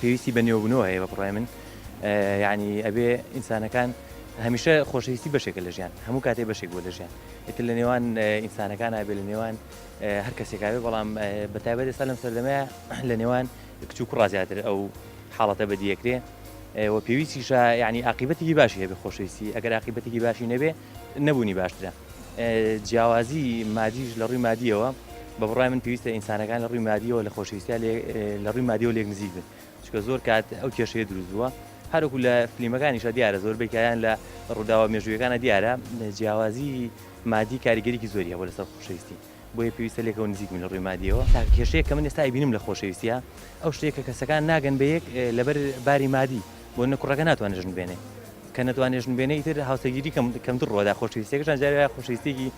پێویستی بە نوێبوونەوە هەیە بە بڕوای من یعنی ئەبێ ئینسانەکان هەمیشە خۆشەویستی بەشێکە لە ژیان هەموو کاتێ بەشێک بووە لە ژیان ئیتر لە نێوان ئینسانەکان ئەبێ لە نێوان هەر کەسێکا بێ بەڵام بە تایبەت ئێستا لەم سەردەمەیە لە نێوان کچ و کوڕا زیاتر ئەو حاڵەتە بەدیەکرێ و پێویستیشە یعنی ئاقیبەتێکی باشی هەبێ خۆشەویستی ئەگەر ئاقیبەتێکی باشی نەبێ نەبوونی باشترە جیاوازی مادیش لە ڕووی مادیەوە بە بڕای من پێویستە ئینسانەکان لە ڕووی مادیەوە لە خۆشەویستیا لە ڕووی مادیەوە لێک نزیک بن چونکە زۆر کات ئەو کێشەیە دروست بووە هەروەکو لە فلیمەکانیشە دیارە زۆربەی کایان لە ڕووداوە مێژوویەکانە دیارە جیاوازی مادی کاریگەریکی زۆری هەبوو لەسەر خۆشەویستی بۆیە پێویستە لێکەوە نزیک بن لە ڕووی مادیەوە. تاکە کێشەیەک کە من ئێستا ئەیبینم لە خۆشەویستیا ئەو شتەیە کە کەسەکان ناگەن بە یەک لەبەر باری مادی بۆ نە کوڕەکە ناتوانێت ژن بێنێ کە نەتوانێت ژن بێنێ ئیتر هاوسەرگیری کەم کەمتر ڕووەدا خۆشەویستیەکەشان جاری وایە خۆشەویستیەکی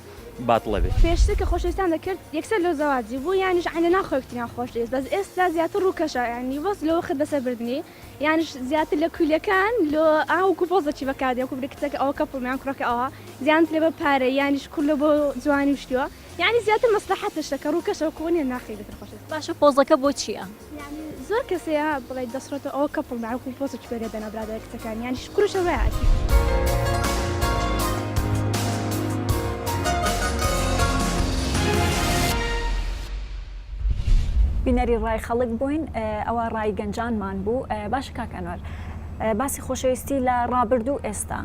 باتڵە بێ. پێشتر کە خۆشەویستیان دەکرد یەکسەر لۆ زەواجی بوو یانیش عەین لەناو خۆیکتریان خۆش دەویست بەس ئێستا زیاتر ڕووکەشە یانی بەس لۆ وەخت بەسەر بردنی یانیش زیاتر لە کویلەکان لۆ ئا وەکو پۆزەکی بەکاردێ وەکو بلێ کچەکە ئەوە کەپڵمە یان کوڕەکە ئەوە زیانت لێ بە پارە یانیش کوڕ لۆ بۆ جوانی و شتیوە یانی زیاتر مەسلەحەتە شتەکە ڕووکەشە وەکو نیە ناخی لەسەر خۆشەویست. باشە پۆزەکە بۆ چیە؟ یانی زۆر کەس هەیە بڵێ دەسڕێتەوە ئەوە کەپڵمە وەکو پۆزەکی پێ لێدەنا برادەرە کچەکان یانیش کوڕیش وایە ئەکید. بینەری ڕای خەڵک بووین ئەوە ڕای گەنجانمان بوو باشە کاک ئەنوەر باسی خۆشەویستی لە ڕابردوو ئێستا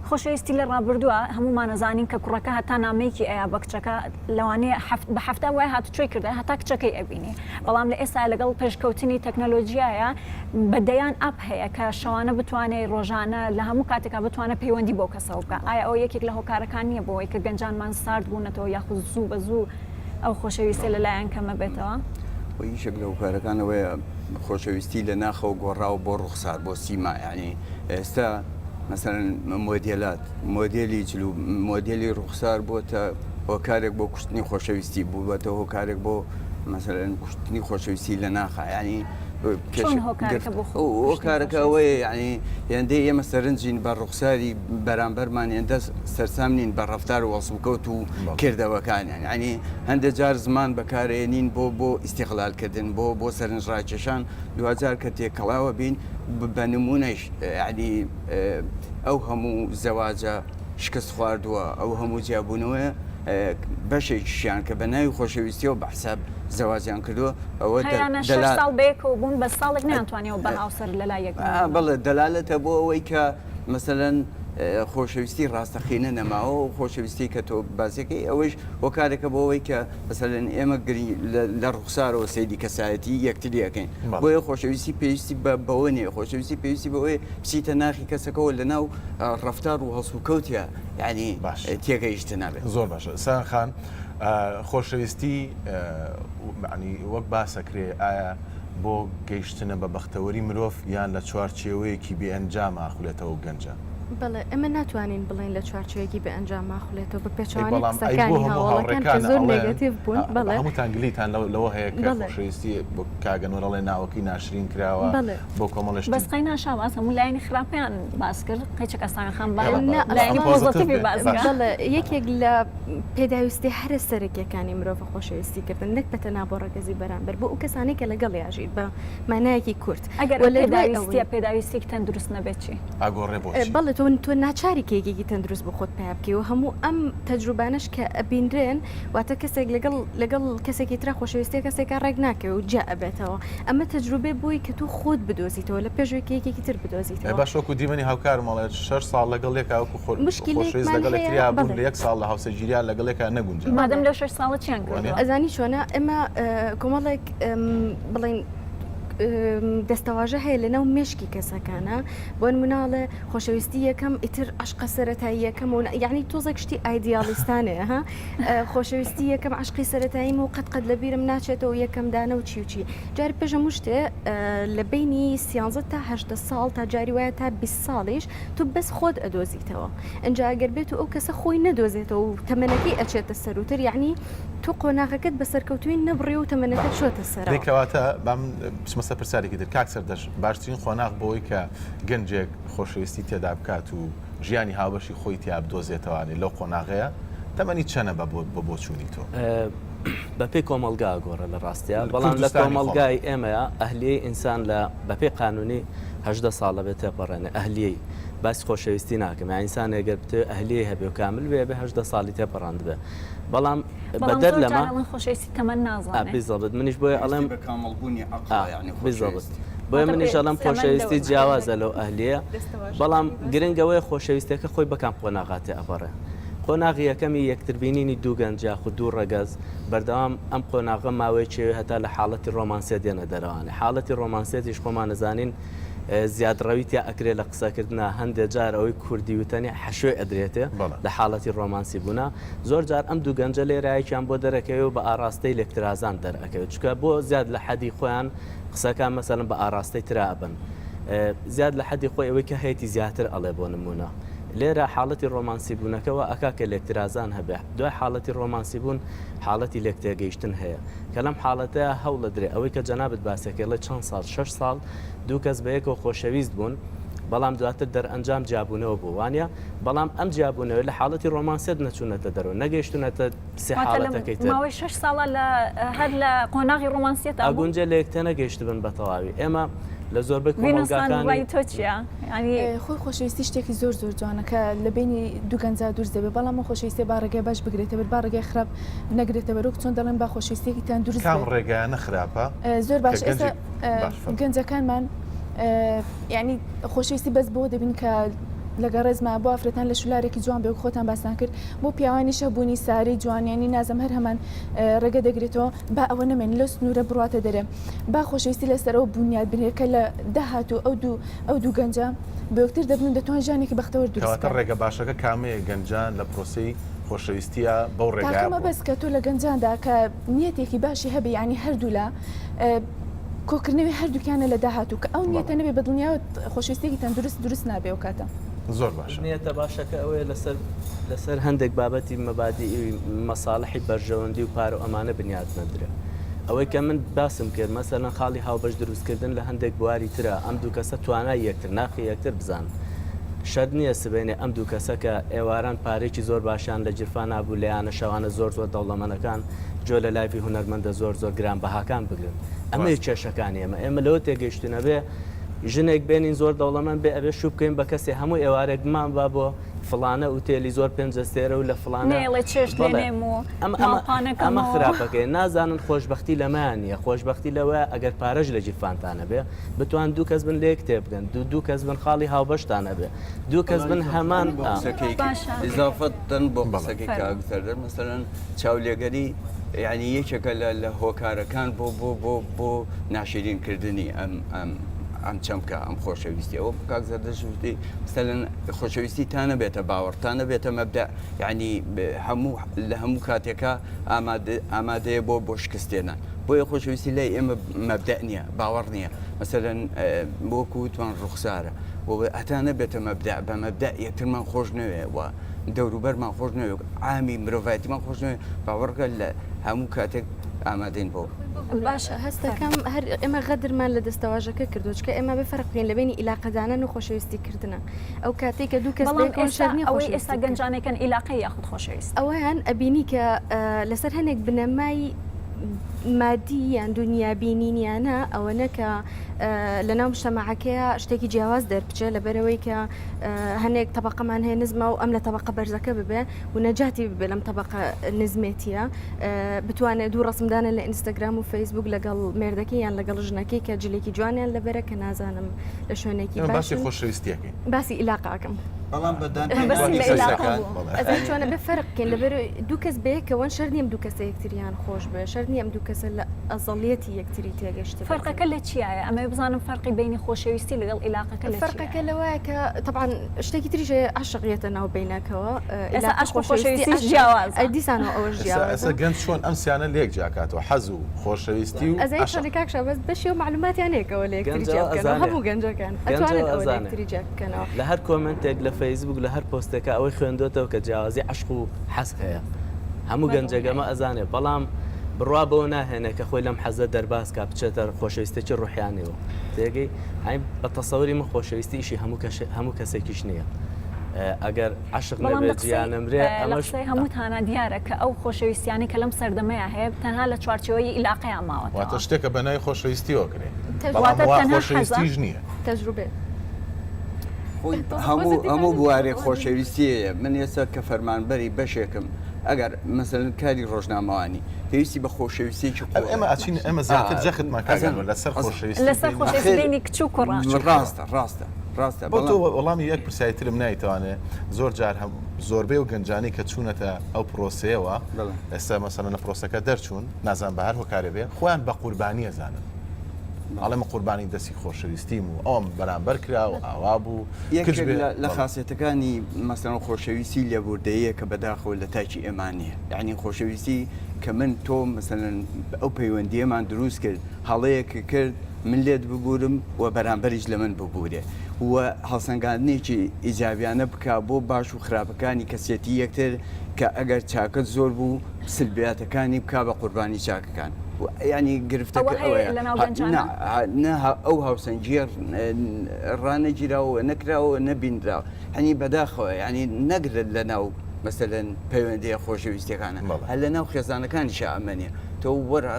خۆشەویستی لە ڕابردووە هەمومانەزانین کە کوڕەکە هەتا نامەیەکی ئەیا بە کچەکە لەوانەیە بە هەفتە وای هاتوچۆی کردە هەتا کچەکەی ئەبینی بەڵام لە ئێستا لەگەڵ پێشکەوتنی تەکنەلۆژیایە بە دەیان ئەپ هەیە کە شەوانە بتوانێت ڕۆژانە لە هەموو کاتێکا بتوانێت پەیوەندی بۆ کەسەوە بکە ئایا ئەوە یەکێک لە هۆکارەکان نییە بۆ ئەوەی کە گەنجانمان سارد بوونەتەوە یاخود زوو بە زوو ئەو خۆشەویستیە لە لایان کەمە بێتەوە؟ خۆ یەکێک لە هۆکارەکان ئەوەیە خۆشەویستی لە ناخەوە گۆڕاوە بۆ ڕوخسار بۆ سیما یانی ئێستا مەسەلەن مۆدێلات مۆدێلی جل و مۆدێلی ڕوخسار بۆتە هۆکارێک بۆ کوشتنی خۆشەویستی بووەتە هۆکارێک بۆ مەسەلەن کوشتنی خۆشەویستی لە ناخا یانی هۆکارەکە ئەوەیە یانی هێندەی ئێمە سەرنجین بە ڕوخساری بەرامبەرمان هێندە سەرسام نین بە ڕەفتار و هەڵسوکەوت و کردەوەکانیان یانی هەندێک جار زمان بەکارێنین بۆ بۆ ئیستیغلالکردن بۆ بۆ سەرنجڕاکێشان دواجار کە تێکەڵاوە بین بە نمونەش یانی ئەو هەموو زەواجە شکست خواردووە ئەو هەموو جیابوونەوەیە بەشێکیشیان کە بە ناوی خۆشەویستیەوە بە حساب زەواجیان کردووە ئەوە هەیانە شەش ساڵ بەیەکەوە بوون بە ساڵێک نەیانتوانیەوە بە هاوسەر لەلای یەک بمێننەوە. بەڵێ دەلالەتە بۆ ئەوەی کە مەسەلەن خۆشەویستی ڕاستەقینە نەماوە و خۆشەویستی کە تۆ باسیەکەی ئەوەیش هۆکارێکە بۆ ئەوەی کە مەسەلەن ئێمە گرنگ لە ڕوخسارەوە سەیری کەسایەتی یەکتری ئەکەین بۆیە خۆشەویستی پێویستی بە بەوە نییە خۆشەویستی پێویستی بەوەیە بچیتە ناخی کەسەکەوە لەناو ڕەفتار و هەڵسوکەوتیا یعنی تێگەیشتن نابێت. زۆر باشە سان خان خۆشەویستی معنی وەک باسەکرێ ئایا بۆ گەیشتنە بە بەختەوەری مرۆڤ یان لە چوارچێوەیەکی بێ ئەنجام ئاخولێتەوە گەنجە؟ بەڵێ ئێمە ناتوانین بڵێین لە چوارچێوەیەکی بێ ئەنجام ئاخولێتەوە بە پێچەوانەی قسەکانی هاوەڵەکان کە زۆر نێگەتیڤ بوون بەڵێ هەمووتان گلیتان لەوە هەیە کە خۆشەویستی بۆ کاک ئەنوەر ئەڵێ ناوەکەی ناشرین کراوە بۆ کۆمەڵێ شتی بەس قەینا شاباز هەموو لایەنی خراپیان باس کرد قەیچەک ئەستان خان با لایەنی پۆزەتیڤی باس کە. بەڵێ یەکێک لە پێداویستی هەرە سەرەکیەکانی مرۆڤە خۆشەویستی کردن نەک بە تەنها بۆ ڕەگەزی بەرامبەر بۆ ئەو کەسانەی کە لەگەڵیا ژیت بە مانایەکی کورت ئەگەر وە ئەو لە دوای ئەوەی پێداویستیە پێداویستیەکی تەندروست نەبێت چی؟ ئاگۆڕێ بۆ چی؟ بەڵێ تۆ تۆ ناچاری کە یەکێکی تەندروست بۆ خۆت پەیا بکەی و هەموو ئەم تەجروبانەش کە ئەبینرێن واتە کەسێک لەگەڵ لەگەڵ کەسێکی ترا خۆشەویستیە کەسێکا ڕێک ناکەوێ و جیا ئەبێتەوە ئەمە تەجروبەی بۆی کە تۆ خۆت بدۆزیتەوە لە پێش ئەوەی کە یەکێکی تر بدۆزیتەوە. باش وەکو دیمەنی هاوکارم ئەڵێ شەش ساڵ لەگەڵ یەکا وەکو خۆ خۆشەویست مشکیلەیەکمان لەگەڵ هەیە یەکتریا بوون بەڵێ. لە یەک ساڵ لە هاوسەرگیریان لەگەڵ یەکا نەگونجاون. مادەم لەو شەش ساڵە چیان وانیە؟ کردووە؟ ئەزانی چۆنە ئێمە کۆمەڵێک بڵێین دەستەواژە هەیە لەناو مێشکی کەسەکانە بۆ نمونە ئەڵێ خۆشەویستی یەکەم ئیتر عەشقە سەرەتاییەکەم و یعنی تۆزێک شتی ئایدیالیستانەیە ها خۆشەویستی یەکەم عەشقی سەرەتاییم و قەت قەت لەبیرم ناچێتەوە یەکەم دانە و چی و چی جار پێش هەموو شتێ لە بەینی سیانزە تا هەژدە ساڵ تا جاری وایە تا 20 ساڵیش تۆ بەس خۆت ئەدۆزیتەوە ئینجا ئەگەر بێت و ئەو کەسە خۆی نەدۆزێتەوە و تەمەنەکەی ئەچێتە سەروتر یعنی تۆ قۆناغەکەت بە سەرکەوتووی نەبڕی و تەمەنەکەت چۆتە سەرەوە. دەی کەواتە با من بچمە سەر پرسیارێکی تر کاک سەردەشت باشترین قۆناغ بۆی کە گەنجێک خۆشەویستی تێدا بکات و ژیانی هاوبەشی خۆی تیا بدۆزێتەوانێ لەو قۆناغەیە. تەمەنی چەنە بە بە بۆچوونی تۆ؟ بەپێی کۆمەڵگا ئەگۆڕێ لە ڕاستیا بەڵام لە کۆمەڵگای ئێمەیا ئەهلیەی ئینسان لە بەپێی قانونی 18 ساڵ ئەبێ تێپەڕێنێ ئەهلیەی باسی خۆشەویستی ناکەم یان ئینسان ئەگەر بتەوێ ئەهلیەی هەبێ و کامل بێ ئەبێ 18 ساڵی تێپەڕاندبێ بەڵام بەڵام بەدەر زۆر لەمە جار ئەڵێن خۆشەویستی تەمەن ئا نازانێ. بیزەبت منیش بۆیە ئەڵێم پێویستی بە کامڵبوونی ئا عەقڵە یانی بیزەبت خۆشەویستی. بۆیە واتە منیش پێ ئەڵێم تەمەن خۆشەویستی لەوە جیاوازە لەو ئەهلیەیە بەڵام دەستەواژەکانی باس گرنگ ئەوەیە خۆشەویستیەکە خۆی بە کام قۆناغا تێئەپەڕێ قۆناغی یەکەمی یەکتربینینی دوو گەنج یاخود دوو ڕەگەز بەردەوام ئەم قۆناغە ماوەیەکی ئەوێ هەتا لە حاڵەتی ڕۆمانسیەت دێنە دەرەوانێ حاڵەتی ڕۆمانسیەتیش خۆمان ئەزانین زیادڕەوی تیا ئەکرێ لە قسەکردنا هەندێ جار ئەوەی کوردی وتەنی حەشوێ ئەدرێتێ لە حاڵەتی ڕۆمانسی بوونا زۆر جار ئەم دوو گەنجە لێرە یەکیان بۆ دەرەکەوێ و بە ئاڕاستەی لێکترازان دەرئەکەوێت چونکە بۆ زیاد لە حەدی خۆیان قسەکان مەسەلەن بە ئاڕاستەی ترا ئەبەن زیاد لە حەدی خۆی ئەوەی کە هەیەتی زیاتر ئەڵێ بۆ نموونە لێرە حاڵەتی ڕۆمانسی بوونەکە وا ئەکا کە لێکترازان هەبێ دوای حاڵەتی ڕۆمانسی بوون حاڵەتی لێکتێگەیشتن هەیە کە لەم حاڵەتەیا هەوڵەدرێ ئەوەی کە جەنابت باسەکەی ڵێ چەند ساڵ شەش ساڵ دوو کەس بەیەکەوە خۆشەویست بوون بەڵام دواتر دەرئەنجام جیابوونەوە بوو وانە بەڵام ئەم جیابوونەوە لە حاڵەتی ڕۆمانسیەت نەچوونەتە دەرەوە نەگەیشتونەتە سێ حاڵەتەکەی تر. ماوەی شەش ساڵە لە هەر لە قۆناغی ڕۆمانسیەتا بوون. ئەگونجێ لە یەک تێنەگەیشتبن بە تەواوی. ئێمە لە زۆربەی ڤینۆسان کۆمەڵگاکانی. ڕای تۆ چییە؟ یانی. خۆی خۆشەویستی شتێکی زۆر زۆر جوانە کە لە بەینی دوو گەنجا دروست دەبێت بەڵام ئەو خۆشەویستیە با ڕێگای باش بگرێتە بەر با ڕێگای خراپ نەگرێتە بەر وەک چۆن دەڵێن با خۆشەویستیەکی تەندروست کام بێت. ڕێگایانە خراپە زۆر کە باش ئێستا گەنجێک باش فەرموو. گەنجەکانمان یانی خۆشەویستی بەس بەوە دەبین کە لەگەڵ ڕێزما بۆ ئافرەتان لە شولارێکی جوان بێ وەک خۆتان باستان کرد بۆ پیاوانیش هەبوونی سارەی جوان یانی نازم هەر هەمان ڕێگە دەگرێتەوە با ئەوە نەمێنێ لەو سنوورە بڕواتە دەرێ با خۆشەویستی لەسەر ئەوە بونیاد بنرێ کە لە داهاتوو ئەو دوو ئەو دوو گەنجە بۆ یەکتر دەبن و دەتوان ژیانێکی بەختەوەر دروست کەواتە بکەن. ڕێگە باشەکە کامەیە گەنجان لە پرۆسەی خۆشەویستییا بەو تاکە ڕێگایە بڕۆن؟ مەبەست کە تۆ لە گەنجاندا کە نیەتێکی باشی هەبێ یانی هەردوولا کۆکردنەوەی هەردووکیانە لە داهاتوو کە ئەو نیەتە بەڵێ. نەبێ بەدڵنیاوە خۆشەویستیەکی تەندروست دروست نابێ ئەو کاتە. زۆر باشە. نیەتە باشەکە ئەوەیە لەسەر لەسەر هەندێک بابەتی مەبادیئی و مەساڵحی بەرژەوەندی و پارە و ئەمانە بنیات نەدرێ. ئەوەی کە من باسم کرد مەسەلەن خاڵی هاوبەش دروستکردن لە هەندێک بواری ترا ئەم دوو کەسە توانای یەکتر ناخی یەکتر بزانن. شەرت نییە سبەینێ ئەم دوو کەسە کە ئێواران پارەیەکی زۆر باشیان لە گیرفانا بوو لە یانە شەوانە زۆر زۆر دەوڵەمەنەکان گوێ لە لایڤی هونەرمەندە زۆر زۆر گرانبەهاکان بگرن. ئەمەیە کێشەکانی ئێمە. ئێمە لەوە تێگەیشتوین ئەبێ ژنێک بێنین زۆر دەوڵەمەند بێ ئەبێ شوو بکەین بە کەسێ هەموو ئێوارێک بمان با بۆ فڵانە ئوتێلی زۆر پێنج ئەستێرە و لە فڵانە نەیەڵێ چێشت بەڵێ لێنێم و ئەم ئەمە ماڵ پانەکەم ئەمە و خراپەکەیە نازانن خۆشبەختی لەمەیان نییە خۆشبەختی لەوەیە ئەگەر پارەش لە گیرفانتان هەبێ بتوان دوو کەس بن لەیەک تێبگەن دوو دوو کەس بن خاڵی هاوبەشتان هەبێ دوو کەس بن هەمان بۆ ئا. قسەکەی باشە ئیزافەتەن بۆ بەڵێ. قسەکەی فەرموو. کاک سەردار مەسەلەن چاولێگەری یعنی یەکێکە لە لە هۆکارەکان بۆ بۆ بۆ بۆ ناشرین کردنی ئەم ئەم ئەم چەمکە ئەم خۆشەویستی ئەوە کاک زەردەشت وتی مەسەلەن خۆشەویستی تا نەبێتە باوەڕ تا نەبێتە مەبدە یعنی هەموو لە هەموو کاتێکا ئامادە ئامادەیە بۆ بۆ شکستێنان بۆیە خۆشەویستی لای ئێمە مەبدە نییە باوەڕ نییە مەسەلەن وەکو وتمان ڕوخسارە و هەتا نەبێتە مەبدە بە مەبدە یەکترمان خۆش نەوێ و دەوروبەرمان خۆش نەوێ عامی مرۆڤایەتیمان خۆش نەوێ باوەڕکە لە هەموو کاتێک ئامادەین بۆ باشە هەستەکەم هەر ئێمە غەدرمان لە دەستەواژەکە کردووە چونکە ئێمە بێ فەرق بکەین لە بەینی ئیلاقەدانان و خۆشەویستی کردنە ئەو کاتەی کە دوو کەس بەڵام بەیەکەوە ئێستا شەرت نییە ئەوەی خۆشەویستی ئێستا بکەن. گەنجانێکن ئیلاقەی یاخود خۆشەویستی؟ ئەوەیان ئەبینی کە لەسەر هەنێک بنەمای مادی یان دونیابینینیانە ئەوەنە کە لەناو مجتەمەعەکەیا شتێکی جیاواز دەربچێ لەبەرئەوەی کە هەنێک تەبەقەمان هەیە نزمە و ئەم لە تەبەقە بەرزەکە ببێ و نەجاتی ببێ لەم تەبەقە نزمێتیە بتوانێت دوو ڕسمدانە لە ئینستاگرام و فەیسبوک لەگەڵ مێردەکەی یان لەگەڵ ژنەکەی کە جلێکی جوانیان لەبەرە کە نازانم لە شوێنێکی باسی خۆشەویستیەکەین باسی ئیلاقاکەم بەڵام بەدان چۆنە بێ فەرق بکەین لەبەر دوو کەس بەیەکەوەن شەر نییە دوو کەسە یەکتریان خۆش بێ شەر نییە دوو کەسە لە ئەزەڵیەتی یەکتری تێگەشت فەرقەکە لە چیایە ئەمەوێ بزانم فەرقی بەینی خۆشەویستی لەگەڵ ئیلاقەکە لە چیایە؟ فەرقەکە لەوایە کە تەبعەن شتێکی تریش هەیە عەشق یەتە ناو بەینەکەوە ئێستا ئیلاقە عەشق و خۆشەویستی خۆشەویستیش عەشق جیاوازە. ئەی دیسانەوە ئەوەش ئێستا جیاوازە. ئێستا گەنج چۆن ئەم سیانە لێک جیاکاتەوە حەز و خۆشەویستی و ئەزانی عەشق. چۆنە کاک شاباز بەشی ئەو مەعلوماتیان هەیە کە ئەوە لە یەکتری گەنج جیا ئەوە بکەنەوە ئەزانێ. هەموو گەنجەکان گەنج ئەتوانن ئەوە ئەوە لە ئەزانێ. یەکتری جیا بکەنەوە. لە هەر کۆمێنتێک لە فەیسبوک لە هەر پۆستێکا ئەوەی خوێندۆتەوە کە جیاوازی عەشق و حەز هەیە هەموو گەنجێک ئەمە ئەزانێ بەڵام بڕوا بەوە ناهێنێ کە خۆی لەم حەزە دەرباز کا بچێتە خۆشەویستێکی ڕوحیانیەوە تێگەی ئەی بە تەسەوری من خۆشەویستی ئیشی هەموو کەش هەموو کەسێکیش نییە. ئەگەر عەشق بەڵام لە نەبێت قسەی جیا نەمرێ لە ئەمەش قسەی هەمووتانا دیارە کە ئەو خۆشەویستیانەی کە لەم سەردەمەیا هەیە تەنها لە چوارچێوەی ئیلاقەیا ماوەتەوە. واتە شتێکە بە ناوی خۆشەویستیەوە کرێ بەڵام واتە وا تەنها حەزە؟ خۆشەویستیش نییە. تەجروبەیە. خۆی هەموو هەموو بوارێک خۆشەویستی هەیە من ئێستا کە فەرمانبەری بەشێکم ئەگەر مەسەلەن کاری ڕۆژنامەوانی پێویستی بە خۆشەویستیەکی قوڵ ئێمە ئەچین ئێمە زیاتر جەختمان کاک ئەنوەر لەسەر خۆشەویستی لەسەر خۆشەویستی بینی کچ و کوڕە. ڕاستە ڕاستە ڕاستە بۆ تۆ وەڵامی یەک پرسیاری ترم نایتوانێ زۆر جار هەم زۆربەی و گەنجانی کە چوونەتە ئەو پرۆسەیەوە ئێستا مەسەلەن لە پرۆسەکە دەرچوون نازان بە هەر هۆکارێ بێ خۆیان بە قوربانی ئەزانن ئەڵێ من قوربانی دەستی خۆشەویستیم و ئەوم بەرامبەر کرا و ئاوا بوو کچ بێ لە خاسێتەکانی مەسەلەن خۆشەویستی لێبوردەیە کە بەداخەوە لە تاکی ئێمە نییە یعنی خۆشەویستی کە من تۆ مەسەلەن ئەو پەیوەندیەمان دروست کرد هەڵەیەک کرد من لێت ببورم و بەرامبەریش لە من ببورێ و هەڵسەنگاندنێکی ئیجابیانە بکا بۆ باش و خراپەکانی کەسێتی یەکتر کە ئەگەر چاکەت زۆر بوو سلبیاتەکانی بکا بە قوربانی چاکەکان یعنی گرفتەکە ئەوەیە نا ئەو هاوسەنگیە ڕانەگیراوە نەکراوە نەبینراوە هەنی بەداخەوە یعنی نەگرت لە ناو مەسەلەن پەیوەندیە خۆشەویستیەکانە هەر لە ناو خێزانەکانیشا ئەمە نیە تۆ وەرە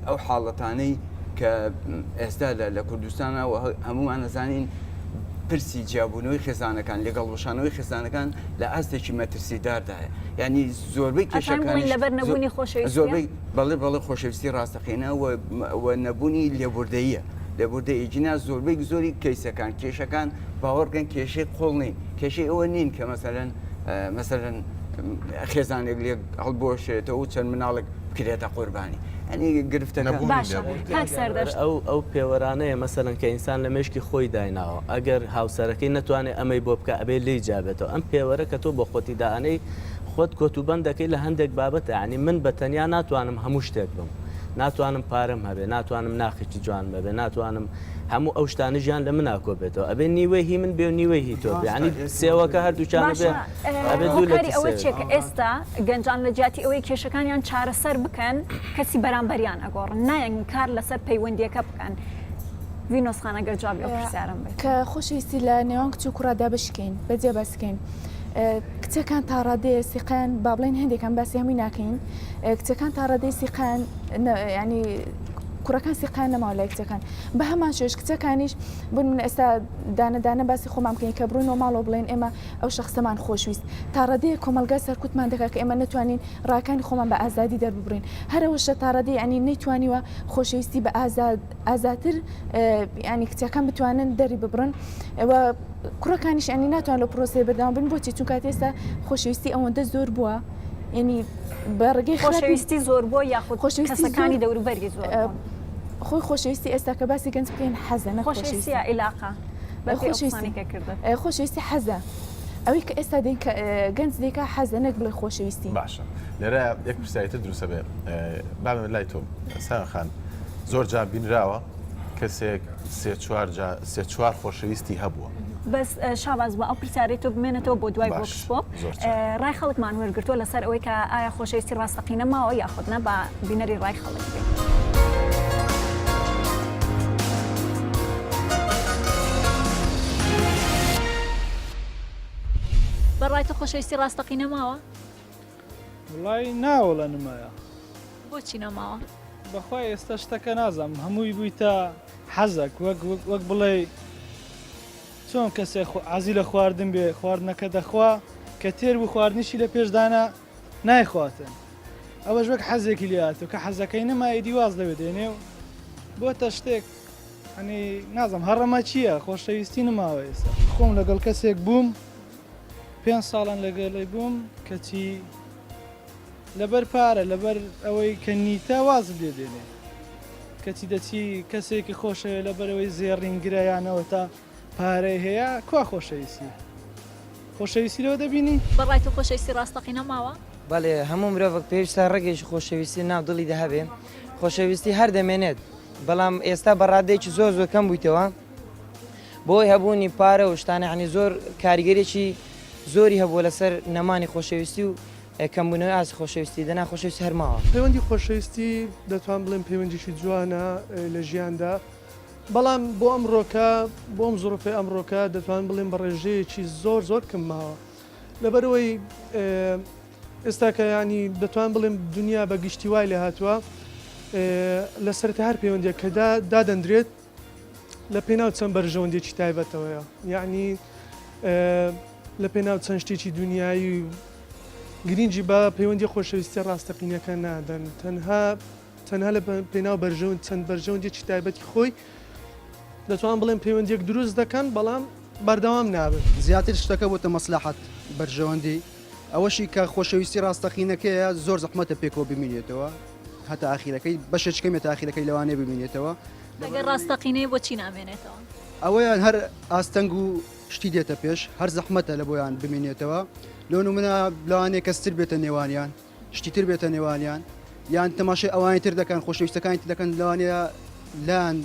ئەو حاڵەتانەی کە ئێستا لە کوردستانە و هەمومان ئەزانین پرسی جیابوونەوەی خێزانەکان لەگەڵ وەشانەوەی خێزانەکان لە ئاستێکی مەترسیداردایە یعنی زۆربەی کێشەکان لەبەر نەبوونی خۆشەویستی زۆربەی بەڵێ بەڵێ خۆشەویستی ڕاستەقینە و نەبوونی لێبوردەیە لێبوردەیی جینا زۆربەی زۆری کەیسەکان کێشەکان باوەڕکەن کێشەی قوڵ نین کێشەی ئەوە نین کە مەسەلەن مەسەلەن خێزانێک لێک هەڵبوەشێتەوە و چەند مناڵێک بکرێتە قوربانی ئەنی گرفتەکە باشە کاک سەردەشت. ئەو ئەو پێوەرانەیە مەسەلەن کە ئینسان لە مێشکی خۆی دایناوە ئەگەر هاوسەرەکەی نەتوانێ ئەمەی بۆ بکا ئەبێ لێی جیابێتەوە ئەم پێوەرە کە تۆ بۆ خۆتی دائەنێی خۆت کۆتوبەند دەکەی لە هەندێک بابەتە یانی من بە تەنیا ناتوانم هەموو شتێک بم ناتوانم پارەم هەبێ ناتوانم ناخێکی جوانم هەبێ ناتوانم هەموو ئەو شتانە ژیان لە منا کۆ بێتەوە ئەبێ نیوەی هی من بێ و نیوەی هی تۆ بێ یانی سێوەکە هەردووکیان باشە ئەبێ ئەبێ دوو هۆکاری لەتی ئەوە سێوێ. چیە کە ئێستا گەنجان لە جیاتی ئەوەی کێشەکانیان چارەسەر بکەن کەسی بەرامبەریان ئەگۆڕن نایەن کار لەسەر پەیوەندیەکە بکەن ڤینۆس خان ئەگەر جوابی ئەو پرسیارەم بەیت. کە خۆشەویستی لە نێوان کچ و کوڕا دابەشکەین بە جیا باسی کەین کچەکان تا ڕادەیە سیقەیان با بڵێین هەندێکان باسی هەمووی ناکەین کچەکان تا ڕادەی سیقەیان ینی کوڕەکان سیقەیان نەماوە لای کچەکان بە هەمان شێش کچەکانیش بۆ من ئێستا دانە دانە باسی خۆمان بکەین کە بڕۆینەوە ماڵەوە بڵێن ئێمە ئەو شخصەمان خۆشویست تا ڕادەیە کۆمەڵگا سەرکوتمان دەکات کە ئێمە نەتوانین ڕاکانی خۆمان بە ئازادی دەرببڕین هەرەوەشە تا ڕادەی ینی نەیتوانیوە خۆشەویستی بە ئازاد ئازاتر ینی کچەکان بتوانن دەری ببڕن و کوڕەکانیش ینی ناتوان لە پرۆسەیە بەردەوام بن بۆچی چونکە ئێستا خۆشەویستی ئەوەندە زۆر بووە ینی بە ڕێگەی خۆشەویستی زۆر بووە یاخود خۆشەویستی کەسەکانی دەوروبەری زۆر بوون؟ خۆی خۆشەویستی ئێستا کە باسی گەنج بکەین حەزە نەک خۆشەویستی یا ئیلاقە بە پێی ئەو قسانەی کە کردت. خۆشەویستی حەزە ئەوەی کە ئێستا دێن کە گەنج دەیکا حەزە نەک بڵێ خۆشەویستی. باشە لێرە یەک پرسیاری تر دروست ئەبێ با بێمە لای تۆ سایان خان زۆر جار بینراوە کەسێک سێ چوار جا سێ چوار خۆشەویستی هەبووە. بەس شاباز با ئەو پرسیارەی تۆ بمێنێتەوە بۆ دوای vox pop ڕای خەڵکمان وەرگرتووە لەسەر ئەوەی کە ئایا خۆشەویستی ڕاستەقینە ماوە یاخود نا با بینەری ڕای خەڵک بین. بە ڕای تۆ خۆشەویستی ڕاستەقینە ماوە؟ وڵی ناوەڵە نمایە. بۆچی نەماوە؟ بەخوای ئێستا شتەکە نازانم هەمووی بوویتە حەزەک وەک وەک بڵێ چۆن کەسێ عەزی لە خواردن بێ خواردنەکە دەخوا کە تێر بوو خواردنیشی لە پێشدانە نایخواتن ئەوەش وەک حەزێکی لێ هاتوو کە حەزەکەی نەما ئیدی واز لەوێ دێنێ و بۆتە شتێک ئەنی نازم هەڕەمە چییە خۆشەویستی نماوە ئێستا خۆم لەگەڵ کەسێک بووم پێ ساڵان لەگەڵی بووم کەچی لەبەر پارە لەبەر ئەوەی کە نیتە وازت لێ دێنێ کەچی دەچی کەسێکی خۆشەوێ لەبەرەوەی زێڕینگرە یانەوە تا پارەی هەیە کوا خۆشەویستی خۆشەویستی لەوە دەبینی؟ بەڕای تۆ خۆشەویستی ڕاستەقینە ماوە؟ بەڵێ هەموو مرۆڤێک پێویستە ڕەگێکی خۆشەویستی ناو دڵیدا هەبێ خۆشەویستی هەر دەمێنێت بەڵام ئێستا بە ڕادەیەکی زۆر زۆر کەم بوویتەوە بۆی هەبوونی پارە و شتانە یعنی زۆر کاریگەرێکی زۆری هەبووە لەسەر نەمانی خۆشەویستی و کەمبوونەوەی ئاستی خۆشەویستی دەنا خۆشەویستی هەر ماوە. پەیوەندی خۆشەویستی دەتوان بڵێم پەیوەندیکی جوانە لە ژیاندا. بەڵام بۆ ئەمڕۆکە بۆ ئەم زڕوفەی ئەمڕۆکە دەتوانم بڵێم بە ڕێژەیەکی زۆر زۆر کەم ماوە لەبەرئەوەی ئێستا کە یانی دەتوانم بڵێم دنیا بە گشتی وای لێ هاتووە لە سەرەتا هەر پەیوەندیەک کە دادەندرێت لە پێناو چەند بەرژەوەندێکی تایبەتەوەیە یعنی لە پێناو چەند شتێکی دنیایی و گرنگی بە پەیوەندی خۆشەویستی ڕاستەقینەکە نادەن تەنها تەنها لە پێناو بەرژەوەند چەند بەرژەوەندێکی تایبەتی خۆی دەتوان بڵێم پەیوەندیەک دروست دەکەن بەڵام بەردەوام نابن. زیاتر شتەکە بۆتە مەسلەحەت بەرژەوەندی ئەوەشی کە خۆشەویستی ڕاستەقینەکەیە زۆر زەحمەتە پێکەوە بمینێتەوە هەتا ئاخیرەکەی بەشێکی کەمێ تا ئاخیرەکەی لەوانەیە بمینێتەوە. ئەگەر ڕاستەقینەیە بۆچی نامێنێتەوە؟ ئەوەیان هەر ئاستەنگ و شتی دێتە پێش هەر زەحمەتە لە بۆیان بمینێتەوە لۆ نمونە لەوانەیە کەستر بێتە نێوانیان شتی تر بێتە نێوانیان یان تەماشای ئەوانی تر دەکەن خۆشەویستەکانی تر دەکەن لەوانەیە لایان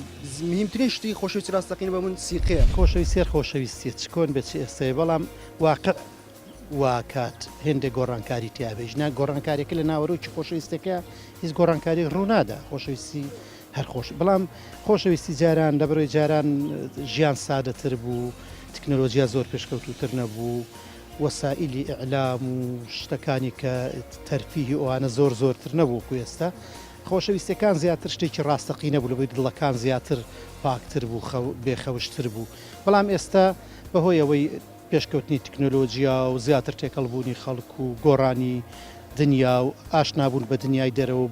مهمترین شتی خۆشەویستی ڕاستەقینە بە من سیقەیە. خۆشەویستی هەر خۆشەویستیە چ کۆن بێت چ ئێستەیە بەڵام واقع واکات هێندێک گۆڕانکاری تیا بێ ژنا گۆڕانکاریەکە لە ناوەرۆکی خۆشەویستەکە هیچ گۆڕانکاریەک ڕوونادا خۆشەویستی هەر خۆش بەڵام خۆشەویستی جاران لە بەرەوەی جاران ژیان سادەتر بوو تکنۆلۆژیا زۆر پێشکەوتووتر نەبوو وەسائیلی ئیعلام و شتەکانی کە تەرفیهی ئەوانە زۆر زۆرتر نەبوو وەکو ئێستا خۆشەویستیەکان زیاتر شتێکی ڕاستەقینە بوو لەبەی دڵەکان زیاتر پاکتر بوو بێخەوشتر بوو بەڵام ئێستا بەهۆی ئەوەی پێشکەوتنی تکنۆلۆجیا و زیاتر تێکەڵبوونی خەڵک و گۆڕانی دنیا و ئاشنابوون بە دنیای دەرەوە و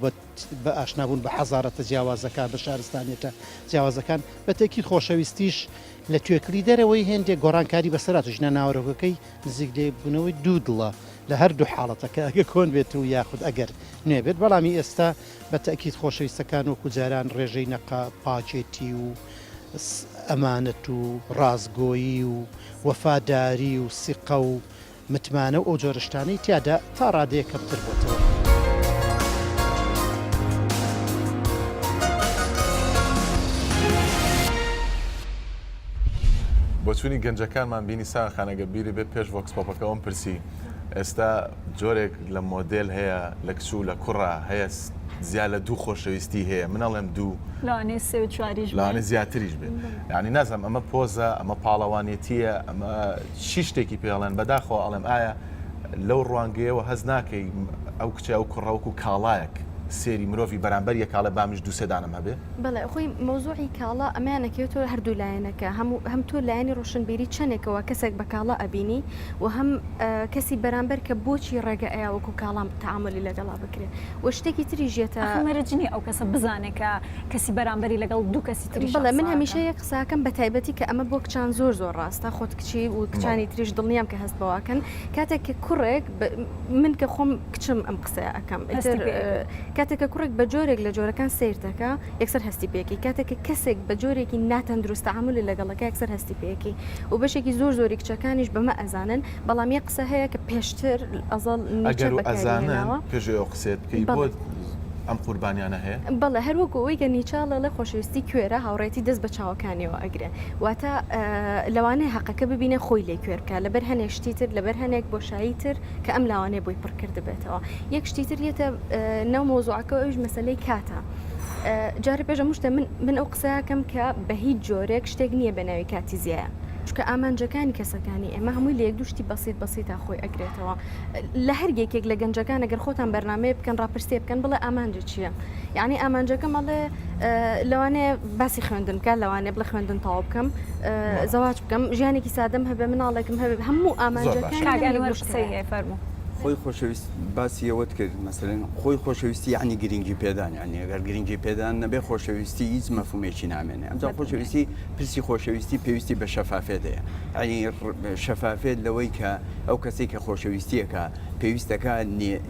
بە ئاشنابوون بە حەزارەتە جیاوازەکان بە شارستانیەتە جیاوازەکان بە تەئکید خۆشەویستیش لە توێکڵی دەرەوەی هێندێک گۆڕانکاری بەسەر هاتوو ژنە ناوەرۆکەکەی نزیک لێکبوونەوەی دوو دڵە لە هەردوو حاڵەتەکە ئەگە کۆن بێت و یاخود ئەگەر نوێ بێت بەڵامی ئێستا بە تەئکید خۆشەویستەکان وەکو جاران ڕێژەی نەقە پاکێتی و ئەمانەت و ڕاستگۆیی و وەفاداری و سیقە و متمانە و ئەو جۆرە شتانەی تیادا تا ڕادەیەک کەمتر بۆتەوە. بۆچوونی گەنجەکانمان بینی سارا خان ئەگەر بیرت بێت پێش ڤۆکس پۆپەکە ئەوم پرسی ئێستا جۆرێک لە مۆدێل هەیە لە کچ و لە کوڕە هەیە زیا لە دوو خۆشەویستی هەیە من ئەڵێم دوو لەوانەیە سێ و چواریش بێ. لەوانەیە زیاتریش بێ یانی نازانم ئەمە پۆزە ئەمە پاڵەوانێتییە ئەمە چی شتێکی پێ ئەڵێن بەداخەوە ئەڵێم ئایا لەو ڕوانگەیەوە هەست ناکەی ئەو کچە ئەو کوڕە وەکو کاڵایەک سێری مرۆڤی بەرامبەر یەکاڵێ بامیش دووسێ دانەم هەبێ؟ بەڵێ خۆی مەوزوعی کاڵا ئەمەیان ئەکەوێتەوە هەردوو لایەنەکە هەم هەم تۆ لایەنی ڕۆشنبیری چەنێکەوە کەسێک بە کاڵا ئەبینی و هەم کەسی بەرامبەر کە بۆچی ڕێگە ئەیا وەکو کاڵا تەعامولی لەگەڵا بکرێ و شتێکی تریش یەتە ئەخ مەرج نیە ئەو کەسە بزانێ کە کەسی بەرامبەری لەگەڵ دوو کەسی تریشا بەڵێ من قسە هەمیشە ئەکا. یەک قسە ئەکەم بە تایبەتی کە ئەمە بۆ کچان زۆر زۆر ڕاستە خۆت کچی و کچانی تریش دڵنیام کە هەست بەوە ئەکەن کاتێک کە کوڕێک من کە خۆم کچم ئەم قسەیە ئەکەم هەستی ئیتر پێ ئەکەی. کاتێک کە کوڕێک بە جۆرێک لە جۆرەکان سەیرت ئەکا یەکسەر هەستی پێ ئەکەی کاتێک کە کەسێک بە جۆرێکی ناتەندروست تەعامولی لەگەڵ ئەکا یەکسەر هەستی پێ ئەکەی و بەشێکی زۆر زۆری کچەکانیش بەمە ئەزانن بەڵام یەک قسە هەیە کە پێشتر ئەزەڵ نیچە ئەگەر و بەکاری ئەزانن هێناوە. پێش ئەوەی ئەو قسەیەت بکەی بەڵێ. بۆ ئەم قوربانیانە هەیە؟ بەڵێ هەر وەکو ئەوەی کە نیچە ئەڵێ خۆشەویستی کوێرە هاوڕێیەتی دەست بە چاوەکانیەوە ئەگرێ واتە لەوانەیە هەقەکە ببینێ خۆی لێ کوێر بکا لەبەر هەنێک شتی تر لەبەر هەنێک بۆشایی تر کە ئەم لاوانەیە بۆی پڕ کردبێتەوە یەک شتی تر یەتە ناو مەوزوعەکەوە ئەویش مەسەلەی کاتە جارێ پێش هەموو شتێ من من ئەو قسەیەکەم کە بە هیچ جۆرێک شتێک نییە بە ناوی کاتی زیایە چونکە ئامانجەکانی کەسەکانی ئێمە هەمووی لە یەک دوو شتی بەسیت بەسیتا خۆی ئەگرێتەوە لە هەر یەکێک لە گەنجەکان ئەگەر خۆتان بەرنامەیە بکەن ڕاپرسیە بکەن بڵێ ئامانجت چییە یعنی ئامانجەکەم ئەڵێ لەوانەیە باسی خوێندن بکات لەوانەیە بڵێ خوێندن تەواو بکەم زەواج بکەم ژیانێکی سادەم هەبێ مناڵێکم هەبێ هەموو ئامانجەکان کاک ئەنوەر قسەی هەیە فەرموو. خۆی خۆشەویست باسی ئەوەت کرد مەسەلەن خۆی خۆشەویستی یعنی گرنگی پێدان یعنی ئەگەر گرنگی پێدان نەبێ خۆشەویستی هیچ مەفهومێکی نامێنێ ئەمجا خۆشەویستی پرسی خۆشەویستی پێویستی بە شەفافێت هەیە یعنی شەفافێت لەوەی کە ئەو کەسێک کە خۆشەویستیەکە پێویستەکە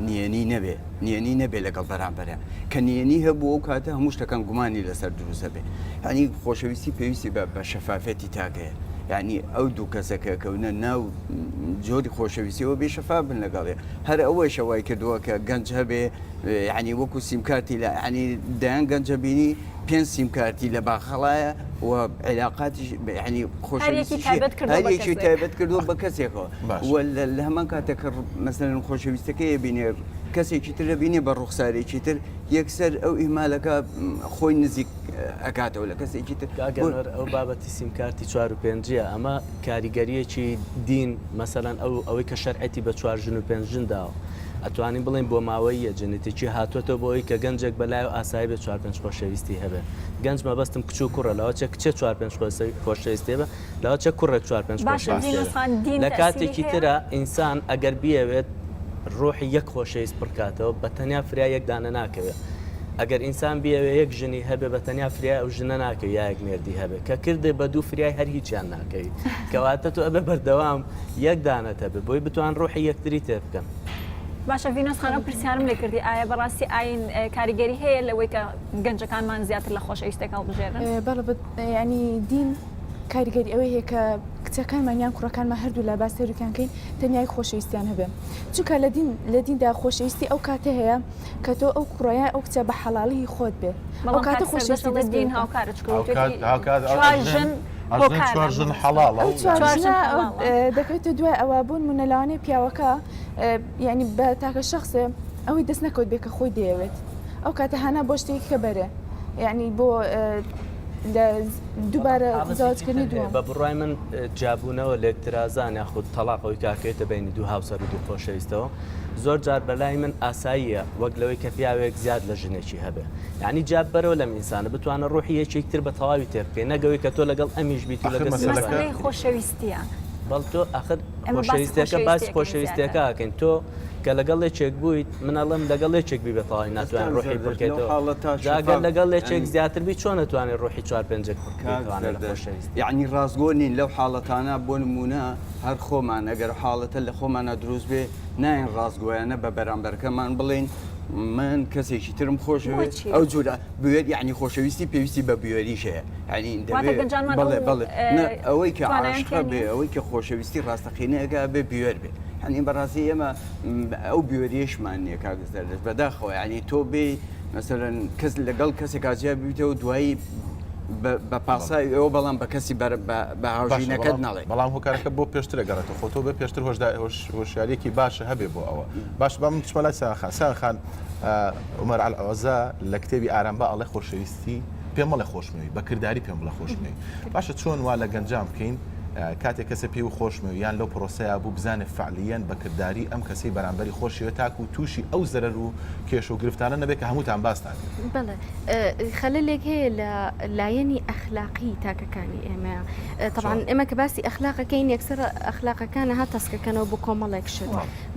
نهێنی نەبێ نهێنی نەبێ لەگەڵ بەرامبەرە کە نهێنی هەبوو ئەو کاتە هەموو شتەکان گومانی لەسەر دروست دەبێ یعنی خۆشەویستی پێویستی بە بە شەفافێتی تاکەیە یعنی ئەو دوو کەسە کە کەونە ناو جۆری خۆشەویستیەوە بێ شەفاف بن لەگەڵێ هەر ئەوەیشە وای کردووە کە گەنج هەبێ یعنی وەکو سیمکارتی لە یعنی دەیان گەنجە بینی پێنج سیمکارتی لە باخەڵایە و عیلاقاتیش یعنی خۆشەویستیشی تایبەت کردووە بە هەریەکی کەسێک. تایبەت کردووە بە کەسێکەوە باش. و لە لە هەمان کاتێک کە مەسەلەن خۆشەویستەکەی بینێ کەسێکی تر دەبینێ بە ڕوخسارێکی تر یەکسەر ئەو ئیهمالەکە خۆی نزیک. ئەکاتەوە لە کەسێکی تر. کاک ئەنوەر ئەو بابەتی سیمکارتی چوار و پێنجیە ئەمە کاریگەریەکی دین مەسەلەن ئەو ئەوەی کە شەرعێتی بە چوار ژن و پێنج ژن داوە ئەتوانین بڵێین بۆماوەییە جنتیکی هاتوەتەوە بۆ ئەوی کە گەنجێک بەلایەوە ئاسایی بێ چوار پێنج خۆشەویستی هەبێ گەنج مەبەستم کچ و کوڕە لەوەچێ کچێ چوار پێنج خۆشەویستی هەبێ لەوەچێ کوڕێک چوار پێنج باشە خۆشەویستی ڤینۆس هەبێ خان دین لە تەئسیری کاتێکی هەیە؟ ترا ئینسان ئەگەر بیەوێت ڕۆحی یەک خۆشەویست پڕکاتەوە بە تەنیا فریای یەک دانە ناکەوێ ئەگەر ئینسان بیەوێ یەک ژنی هەبێ بە تەنیا فریای ئەو ژنە ناکەوی یا یەک مێردی هەبێ کە کردێ بە دوو فریای هەر هیچیان ناکەوی کەواتە تۆ ئەبێ بەردەوام یەک دانەت هەبێ بۆی بتوان ڕۆحی یەکتری تێر بکەن. باشە ڤینۆس خان ئەو پرسیارم لێ کردی ئایا بەڕاستی ئاین کاریگەری هەیە لەوەی کە گەنجەکانمان زیاتر لە خۆشەویستێک هەڵبژێرن؟ بەڵێ یانی دین کاریگەری ئەوەی هەیە کە کچەکانمان یان کوڕەکانمان هەردوو لا با سەیرکیان کەین تەنیا یەک خۆشەویستیان هەبێ چونکە لە دین لە دیندا خۆشەویستی ئەو کاتە هەیە کە تۆ ئەو کوڕە یان ئەو کچە بە حەڵاڵی هی خۆت بێ ئەو بەڵام کاتە کاک سەردەشت خۆشەویستی ئەڵێ دەست پێ دین دەکا. هاوکارە چونکە هاوکات وتوێتی هاوکات ئەو چوار ژن ژن ئەژنن هۆکارە چوار ژن حەڵاڵە ئەو و چوار چوار ژن ژنە حەڵاڵە. دەکەوێتە دوای ئەوە بۆ نموونە لەوانەیە پیاوەکە یانی بە تاکە شەخسێ ئەوەی دەست نەکەوت بێ کە خۆی دەیەوێت ئەو کاتە هانا بۆ شتێکی کە بەرێ یانی بۆ لە دووبارە زەواجکردنی دووەم. بە بڕوای من جیابوونەوە، لێکترازان یاخود تەڵاق ئەوەی کە ئەکەوێتە بەینی دوو هاوسەر و دوو خۆشەویستەوە زۆر جار بەلای من ئاساییە وەک لەوەی کە پیاوێک زیاد لە ژنێکی هەبێ یانی جیا بەرەوە لەم ئینسانە بتوانە ڕوحی یەکێک تر بە تەواوی تێر بکەی نەک ئەوەی کە تۆ لەگەڵ ئەمیش بیت و ئاخر لەگەڵ مەسەلەکە مەسەلەی خۆشەویستییە. بەڵ تۆ ئاخر ئێمە باسی خۆشەویستیەکە باسی خۆشەویستیەکەین زیاتر. خۆشەویستیەکە ئەکەین تۆ کە لەگەڵ یەکێک بوویت من ئەڵێم لەگەڵ یەکێک بی بەتەواوی ناتوانێت کاک ڕۆحی زەردەشت لەو پڕکەیتەوە حاڵەتا جا گەر شەفاف لەگەڵ یەکێک یانی زیاتر بی چۆن ئەتوانێت ڕۆحی چوار پێنجێک پڕ کاک بکەیتەوانە لە زەردەشت خۆشەویستی. یەعنی ڕاستگۆ نین لەو حاڵەتانە بۆ نموونە هەر خۆمان ئەگەر حاڵەتە لە خۆمانا دروست بێ نایەن ڕاستگۆیانە بە بەرامبەرەکەمان بڵێین من کەسێکی ترم خۆشەوێت بۆچی؟ ئەو جورە بوێر یەعنی خۆشەویستی پێویستی بە بوێریش هەیە یەعنی واتە دەبێ گەنجانمان بەڵێ ئەو بەڵێ نە ئەوەی کە توانایان عاشقە تیا بێ نییە؟ ئەوەی کە خۆشەویستی ڕاستەقینەیەکە بێ بوێر بێ یەعنی بەڕاستی ئێمە ئەو بوێریەشمان نییە کاک زەردەشت بەداخەوە یەعنی تۆ بێ مەسەلەن کەس لەگەڵ کەسێکا جیا ببیتەوە دوایی بە پاساوی ئەوە بەڵام بە کەسی بە هاوژینەکەت ناڵێ بەڵام هۆکارەکە بۆ پێشتر گەڕێتەوە خۆ تۆ بێ پێشتر هۆشیاریەکی باشە هەبێ بۆ ئەوە باش با من بچمە لای ساخان ساخان عمر عەلعۆزە لە کتێبی ئارام با ئەڵێ خۆشەویستی پێم مەڵێ خۆشمەوی بە کرداری پێم بڵێ خۆشمەوی باشە چۆن وا لە گەنجان بکەین کاتێک کەسە پێی و خۆشمەوی یان لەو پرۆسەیە بوو بزانێ فعلیەن بە کرداری ئەم کەسەی بەرامبەری خۆشیەوە تاکو تووشی ئەو زەرەر و کێشە و گرفتانە نەبێت کە هەمووتان باستان کرد. بەڵێ خەلەلێک هەیە لە لایەنی ئەخلاقی تاکەکانی ئێمە تەبعەن ئێمە کە باسی ئەخلاقەکەین یەکسەر ئەخلاقەکانە ها تەسکەکەنەوە بۆ کۆمەڵێک شت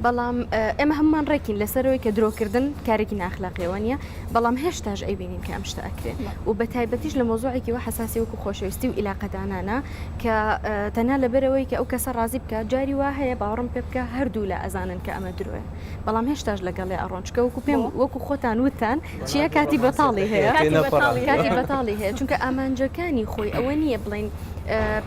بەڵام ئێمە هەمومان ڕێکین لەسەرەوەی کە درۆکردن کارێکی ناخلاقیەوە نییە بەڵام هێشتاش ئەیبینین کە ئەم شتە ئەکرێ و بە تایبەتیش لە مۆزوعێکی وە حەساسی وەکو خۆشەویستی و ئیلاقەدانانە کە تەنها لەبەرەوەی کە ئەو کەسە ڕازی بکە جاری وا هەیە باوەڕم پێ بکە هەردوو لا ئەزانن کە ئەمە درۆیە بەڵام هێشتاش لەگەڵێ ئەڕۆن چکە وەکو پێم وەکو خۆتان وتان چییە کاتی بەتاڵی هەیە کاتی بەتاڵی هەیە چونکە ئامانجەکانی خۆی ئەوە نییە بڵین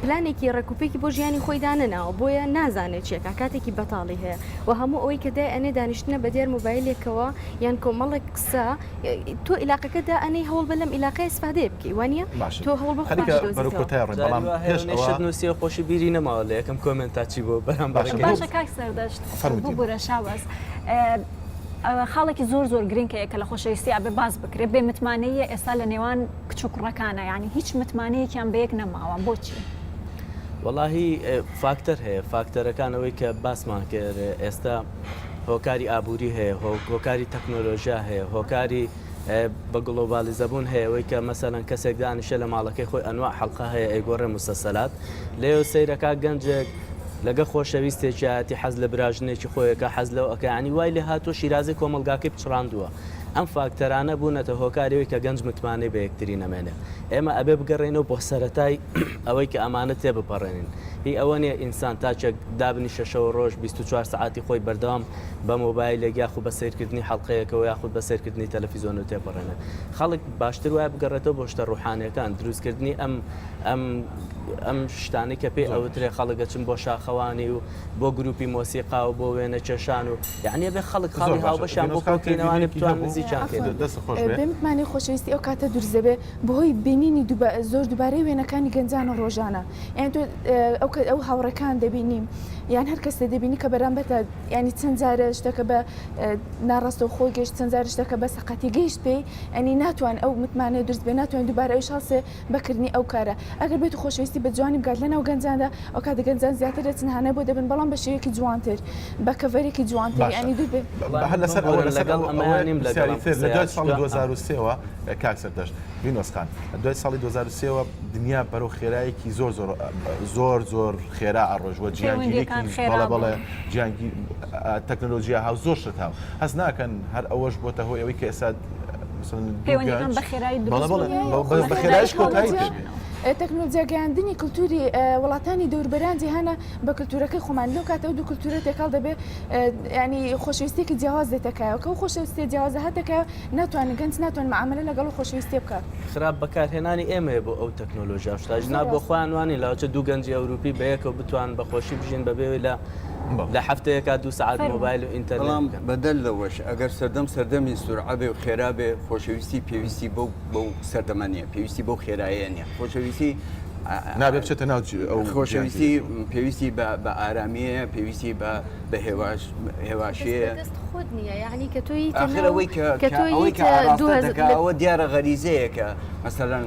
پلانێکی ڕێکوپێکی بۆ ژیانی خۆی دانەناوە بۆیە نازانێت چیەکە کاتێکی بەتاڵی هەیە و هەموو ئەوەی کە دای ئەنێ دانیشتنە بە دیار مۆبایلێکەوە یان کۆمەڵێک قسە تۆ ئیلاقەکە دا ئەنێی هەوڵ بە لەم ئیلاقەیە ئیسفادەیە بکەی وانە تۆ هەوڵ بە خەریکە بەرەو کۆتای ڕۆین بەڵام پێش ئەوە شت نووسیوە خۆشی بیری نەماوە لە یەکەم کۆمێنتا چی بۆ بەرامبەرەکەی باشە کاک سەردەشت ببورە شاوەز خاڵێکی زۆر زۆر گرنگ هەیە کە لە خۆشەویستی ئەبێ باس بکرێت بێ متمانەیە ئێستا لە نێوان کچ و کوڕەکانە یعنی هیچ متمانەیەکیان بە یەک نەماوە بۆچی؟ وەڵاهی فاکتەر هەیە فاکتەرەکان ئەوەی کە باسمان کرد ئێستا هۆکاری ئابووری هەیە هۆکاری تەکنۆلۆژیا هەیە هۆکاری بە گڵۆبالیزەبوون هەیە ئەوەی کە مەسەلەن کەسێک دانیشێ لە ماڵەکەی خۆی ئەنواع حەڵقە هەیە ئەیگۆڕێ موسەسەلات لێو سەیرەکا گەنجێک لەگە خۆشەویستێکیایەتی حەز لە براژنێکی خۆیەکە حەز لەو ئەکا یانی وای لێ هاتووە شیرازەی کۆمەڵگاکەی پچڕاندووە ئەم فاکتەرانە بوونەتە هۆکاری ئەوەی کە گەنج متمانەی بە یەکتری نەمێنێ ئێمە ئەبێ بگەڕێینەوە بۆ سەرەتای ئەوەی کە ئەمانە تێبپەڕێنین هی ئەوە نیە ئینسان تاکێک دابنیشە شەو ڕۆژ 24 سەعاتی خۆی بەردەوام بە مۆبایلێک یاخود بە سەیرکردنی حەڵقەیەکەوە یاخود بە سەیرکردنی تەلەفیزۆنەوە تێپەڕێنێت خەڵک باشتر وایە بگەڕێتەوە بۆ شتە ڕوحانیەکان دروستکردنی ئەم ئەم ئەم شتانەی کە پێی ئەوترێ خەڵک ئەچن بۆ شاخەوانی و بۆ گروپی مۆسیقا و بۆ وێنە کێشان و یعنی ئەبێ خەڵک خاڵی هاوبەشیان بۆ کۆکەینەوانێ بتوان نزیکیان کەین. بێ متمانەی خۆشەویستی ئەو کاتە دروست دەبێ بەهۆی بینینی زۆر دووبارەی وێنەکانی گەنجانە ڕۆژانە یانی تۆ ئەو. ئەو هاوڕێکان دەبینی یان هەر کەسێ دەبینی کە بەرامبەرتە یانی چەند جارە شتەکە بە ناڕاستەوخۆ گەشت چەند جار شتەکە بە سەقەتی گەیشت پێی ئەنی ناتوان ئەو متمانەیە دروست بێ ناتوانین دووبارە ئەویش هەڵسێ بە کردنی ئەو کارە ئەگەر بێت و خۆشەویستی بە جوانی بگات لەناو گەنجاندا ئەو کاتە گەنجان زیاتر دەچن هانای بۆ دەبن بەڵام بە شێوەیەکی جوانتر بە کەڤەرێکی جوانتر باشە یانی دوور بێ هەر لەسەر ئەوە ببورن لەسەر لەگەڵ ئەوە ئەمەیان نیم لەگەڵ پرسیاری ئەم تر لە قسەیە دوای ساڵی چونکە 2003 وە کاک سەردەشت ڤینۆس خان دوای ساڵی 2003 وە دنیا بەرەو خێرایەکی زۆر زۆر زۆر زۆر خێرا ئەڕۆژ وە پەیوەندیەکان جیهانگیرێکی خێرا بەڵێ بەڵێ بوون. جیهانگیر تەکنەلۆجیا هاو زۆر شت هاو هەست ناکەن هەر ئەوەش بۆتە هۆی ئەوەی کە ئێستا مثلا دوو پەیوەندیەکان گەنج بە خێرایی بەڵێ دروست بەڵێ بوون. بە بە خێرایش کۆتایی پێ بێ. تەکنۆلجیا گەیاندنی کلتوری وڵاتانی دەوربەران جیهانە بە کلتورەکەی خۆمان لەو کاتە ئەو دوو کلتورە تێکەڵ دەبێ یانی خۆشەویستیەکی جیاواز دێتە کایەوە کە ئەو خۆشەویستیە جیاوازە هاتە کایەوە ناتوانن گەنج ناتوانن معاملە لەگەڵ ئەو خۆشەویستیە بکات. خراپ بەکارهێنانی ئێمەیە بۆ ئەو تەکنۆلۆژیا و شتە ژنا بۆ خۆیان وانی لاوچە دوو گەنجی ئەوروپی بەیەکەوە بتوان بە خۆشی بژین بەبێ ئەوەی لە لە هەفتەیەکا دوو سەعات مۆبایل و ئینتەرنێت بەڵام بکەن. بەدەر لەوەش ئەگەر سەردەم سەردەمی سورعە بێ و خێرا بێ خۆشەویستی پێویستی بەو بەو سەردەمە نییە پێویستی بەو خێرایە نییە خۆشەویستی نابێ بچێتە ناو ئەو خۆشەویستی پێویستی بە بە ئارامییە پێویستی بە بە هێواش هێواشیە دەست خۆت نییە یعنی کە تۆ ئاخر ئەوەی کە کە ئەوەی کە ئاڕاستە دەکا ئەوە دیارە غەریزەیەکە مەسەلەن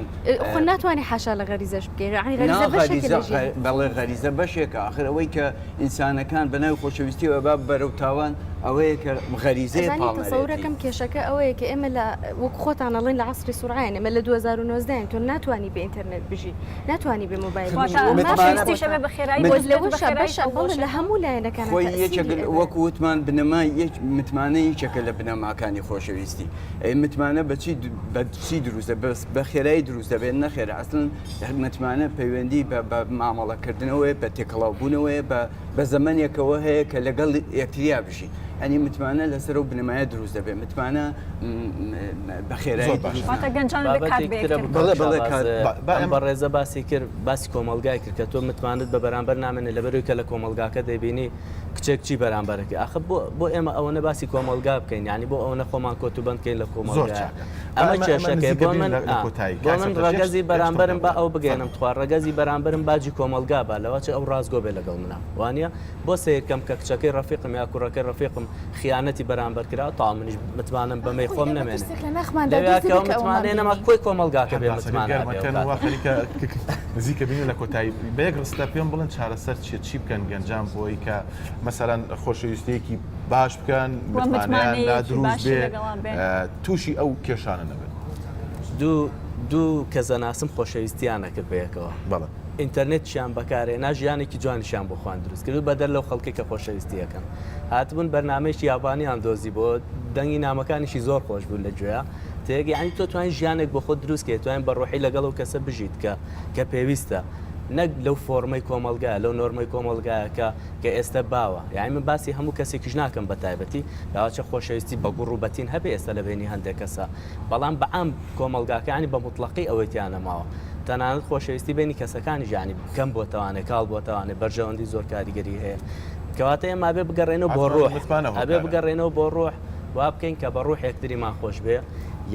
خۆ ناتوانانی حاشا لە غەریزەش بکەی یعنی غەریزە بەشێکە لە ژیان. بەڵێ غەریزە بەشێکە ئاخر ئەوەی کە ئینسانەکان بە ناوی خۆشەویستیەوە با بەرەو تاوان ئەوەیە کە غەریزەیە ئەزانی پاڵنەرێتی. تەسەورەکەم کێشەکە ئەوەیە کە ئێمە لە وەک خۆتان ئەڵێن لە عەسری سوڕعەین ئێمە لە 2019 ین تۆ ناتوانی بێ ئینتەرنێت بژی ناتوانی بێ مۆبایل بژی واتە و مافی خۆشەویستیش خۆتە ئەبێ بە خێرایی وە دروست بێت و بە لەوەشا خێراییش بەشە بەڵێ لە هەڵبوەشێتەوە. هەموو لایەنەکانا خۆی یەکێک تەئسیری ئەبێ. وەکو وتمان بنەما یەک متمانە یەکێکە لە بنەماکانی خۆشەویستی ئەی متمانە بە چی بە چی دروست دەبێت بەس بە خێرایی دروست دەبێت نەخێر ئەسڵەن متمانە پەیوەندی بە بە مامەڵەکردنەوەیە بە تێکەڵاوبوونەوەیە بە بە زەمەنێکەوە هەیە کە لەگەڵ یەکتریا بژین ئەنی متمانە لەسەر ئەو بنەمایە دروست دەبێت متمانە بە خێرایی زۆر باشە. دروست واتە نابێت. گەنجان بێ کات بابەتێک بە ترە یەکتر بکەم بەڵێ بەڵێ شاباز کات با ئەم ئەم بەڕێزە باسی کرد باسی کۆمەڵگای کرد کە تۆ متمانەت بە بەرامبەر نامێنێ لەبەرئەوەی کە لە کۆمەڵگاکە دەیبینی کچێک چی بەرامبەرەکەی ئاخە بۆ بۆ ئێمە ئەوەنە باسی کۆمەڵگا بکەین یانی بۆ ئەوەنە خۆمان کۆت و بەند کەین لە زۆر کۆمەڵگایە چاکە با ئەمە ئەمە ئەمە کێشەکەی نزیکە بۆ بین من لە لە ئا کۆتایی بۆ کاک من سەردەشت یەک ڕەگەزی یەک شتم پێ بەرامبەرم با بڵێ ئەو بگەیەنم فەرموو. تخوا ڕەگەزی بەرامبەرم باجی کۆمەڵگا با لەوەچێ ئەو ڕاستگۆ بێ لەگەڵ منا وانیە بۆ سەیر کەم کە کچەکەی ڕەفیقم یا کوڕەکەی ڕەفیقم خیانەتی بەرامبەر کرا تا منیش متمانەم بەمەی خۆی خۆم ئێمە نەمێنێ ترسێک لە ناخماندا لەویا دروست کە ئەو دەبێت کە ئەومان متمانەیە نەما بینی. کۆی کۆمەڵگاکە هەر بێ باسەکە متمانە گەرمە ئەبێ ئەو کەن وا کاتە. خەریکە نزیکە بین لە کۆتایی بە یەک ڕستە پێم بڵێن چارەسەر چیە چی بکەن گەنجان بۆی کە مەسەلەن خۆشەویستیەکی باش بکەن و متمانەیان لا متمانەیەکی دروست باشی بێ لەگەڵا بێ. تووشی ئەو کێشانە نەبن. دوو دوو کەس ئەناسم خۆشەویستیان ئەکرد بەیەکەوە. بەڵێ. ئینتەرنێتیشیان بەکارهێنا ژیانێکی جوانیشیان بۆ خۆیان دروست کرد بەدەر لەو خەڵکەی کە خۆشەویستی ئەکەن. هاتبوون بەرنامەیەکی یابانیان دۆزیبۆوە دەنگی نامەکانیشی زۆر خۆش بوو لە گوێیا تێگەی یانی تۆ توانی ژیانێک بۆ خۆت دروست کەی توانین بە ڕۆحی لەگەڵ ئەو کەسە بژیت کە کە پێویستە نەک لەو فۆڕمەی کۆمەڵگایە لەو نۆرمەی کۆمەڵگایە کە کە ئێستە باوە یانی من باسی هەموو کەسێکیش ناکەم بە تایبەتی لاوەچە خۆشەویستی بە گوڕ و بەتین هەبێ ئێستا لە بەینی هەندێک کەسا بەڵام بە عام کۆمەڵگاکە یانی بە موتڵەقی ئەوەی تیا نەماوە تەنانەت خۆشەویستی بەینی کەسەکانیش یانی کەم بۆتەوانێ کاڵ بۆتەوانێ بەرژەوەندی زۆر کاریگەری هەیە کەواتە ئێمە ئەبێ بگەڕێنەوە بۆ حەتمەن ڕۆح متمانە ئەبێ هۆکارە. بگەڕێنەوە بۆ ڕۆح وا بکەین کە بە ڕۆح یەکتریمان خۆش بێ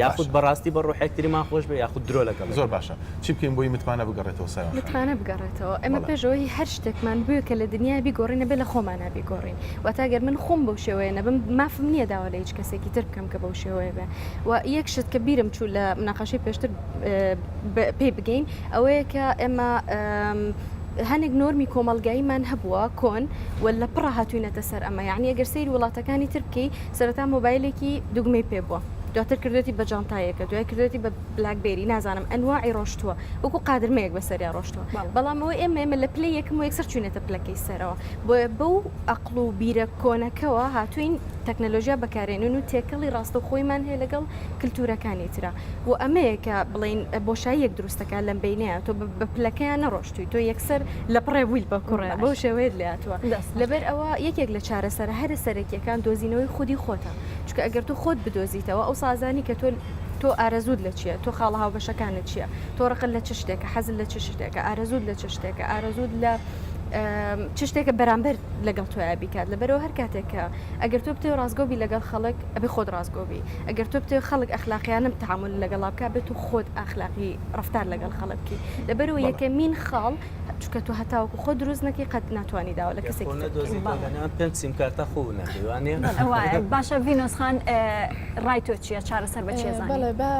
یاخود باشە. بەڕاستی بە ڕۆح یەکتریمان خۆش بێ یاخود درۆ لەگەڵ زۆر یەکتر. باشە چی بکەین بۆی متمانە بگەڕێتەوە سایۆن خان؟ متمانە بگەڕێتەوە ئێمە بەڵێ. پێش ئەوەی هەر شتێکمان بوێ کە لە دنیایە بیگۆڕین ئەبێ لە خۆمانا بیگۆڕین واتە گەر من خۆم بەو شێوەیە نەبم مافم نییە داوا لە هیچ کەسێکی تر بکەم کە بەو شێوەیە بێ و یەک شت کە بیرم چوو لە مناقەشەی پێشتر پێی بگەین ئەوەیە کە ئێمە هەنێک نۆرمی کۆمەڵگاییمان هەبووە کۆن و لە پڕا هاتووینەتە سەر ئەمە یعنی ئەگەر سەیری وڵاتەکانی تر بکەی سەرەتا مۆبایلێکی دوگمەی پێ بووە دواتر کردوێتی بە جانتایەکە دوای کردوێتی بە بلاکبێری نازانم ئەنواعی ڕۆشتووە وەکو قادرمەیەک بەسەریا ڕۆشتووە بەڵام ئەوەی ئێمە ئێمە لە پلەی یەکەم و یەکسەر چوینەتە پلەکەی سەرەوە بۆیە بەو ئەقڵ و بیرە کۆنەکەوە هاتوین تەکنەلۆژیا بەکارێنن و تێکەڵی ڕاستەوخۆیمان هەیە لەگەڵ کلتورەکانی ترا و ئەمەیە کە بڵێین بۆشاییەک دروست دەکات لەم بەینەیا تۆ بە پلەکەیان نەڕۆشتووی تۆ یەکسەر لە پڕێ بوویت بە کوڕێ بەو شێوەیەت لێ هاتووە لەبەر ئەوە یەکێک لە چارەسەرە هەرە سەرەکیەکان دۆزینەوەی خودی خۆتە چونکە ئەگەر تۆ خۆت بدۆزیتەوە ئەوسا ئەزانی کە تۆ تۆ ئارەزووت لە چییە تۆ خاڵە هاوبەشەکانت چییە تۆ ڕقت لە چ شتێکە حەزت لە چ شتێکە ئارەزووت لە چ شتێکە ئارەزووت لە. چ شتێکە بەرامبەر لەگەڵ تۆیا بیکات لەبەرەوە هەر کاتێک کە ئەگەر تۆ بتەوێ ڕاستگۆ بی لەگەڵ خەڵک ئەبێ خۆت ڕاستگۆ بی ئەگەر تۆ بتەوێ خەڵک ئەخلاقیانە تەعامول لەگەڵا بکا بێت و خۆت ئەخلاقی ڕەفتار لەگەڵ خەڵک بکی لەبەرەوە یەکەمین خاڵ چونکە تۆ هەتاوەکو خۆت دروست نەکەی قەت ناتوانی داوا لە کەسێکی تر بکەی. بەڵێ. پێنج سیم کارتە خۆ نەکەی وانیە؟ وایە باشە ڤینۆس خان ڕای تۆ چیە چارەسەر بە چیە زانی؟ بەڵێ با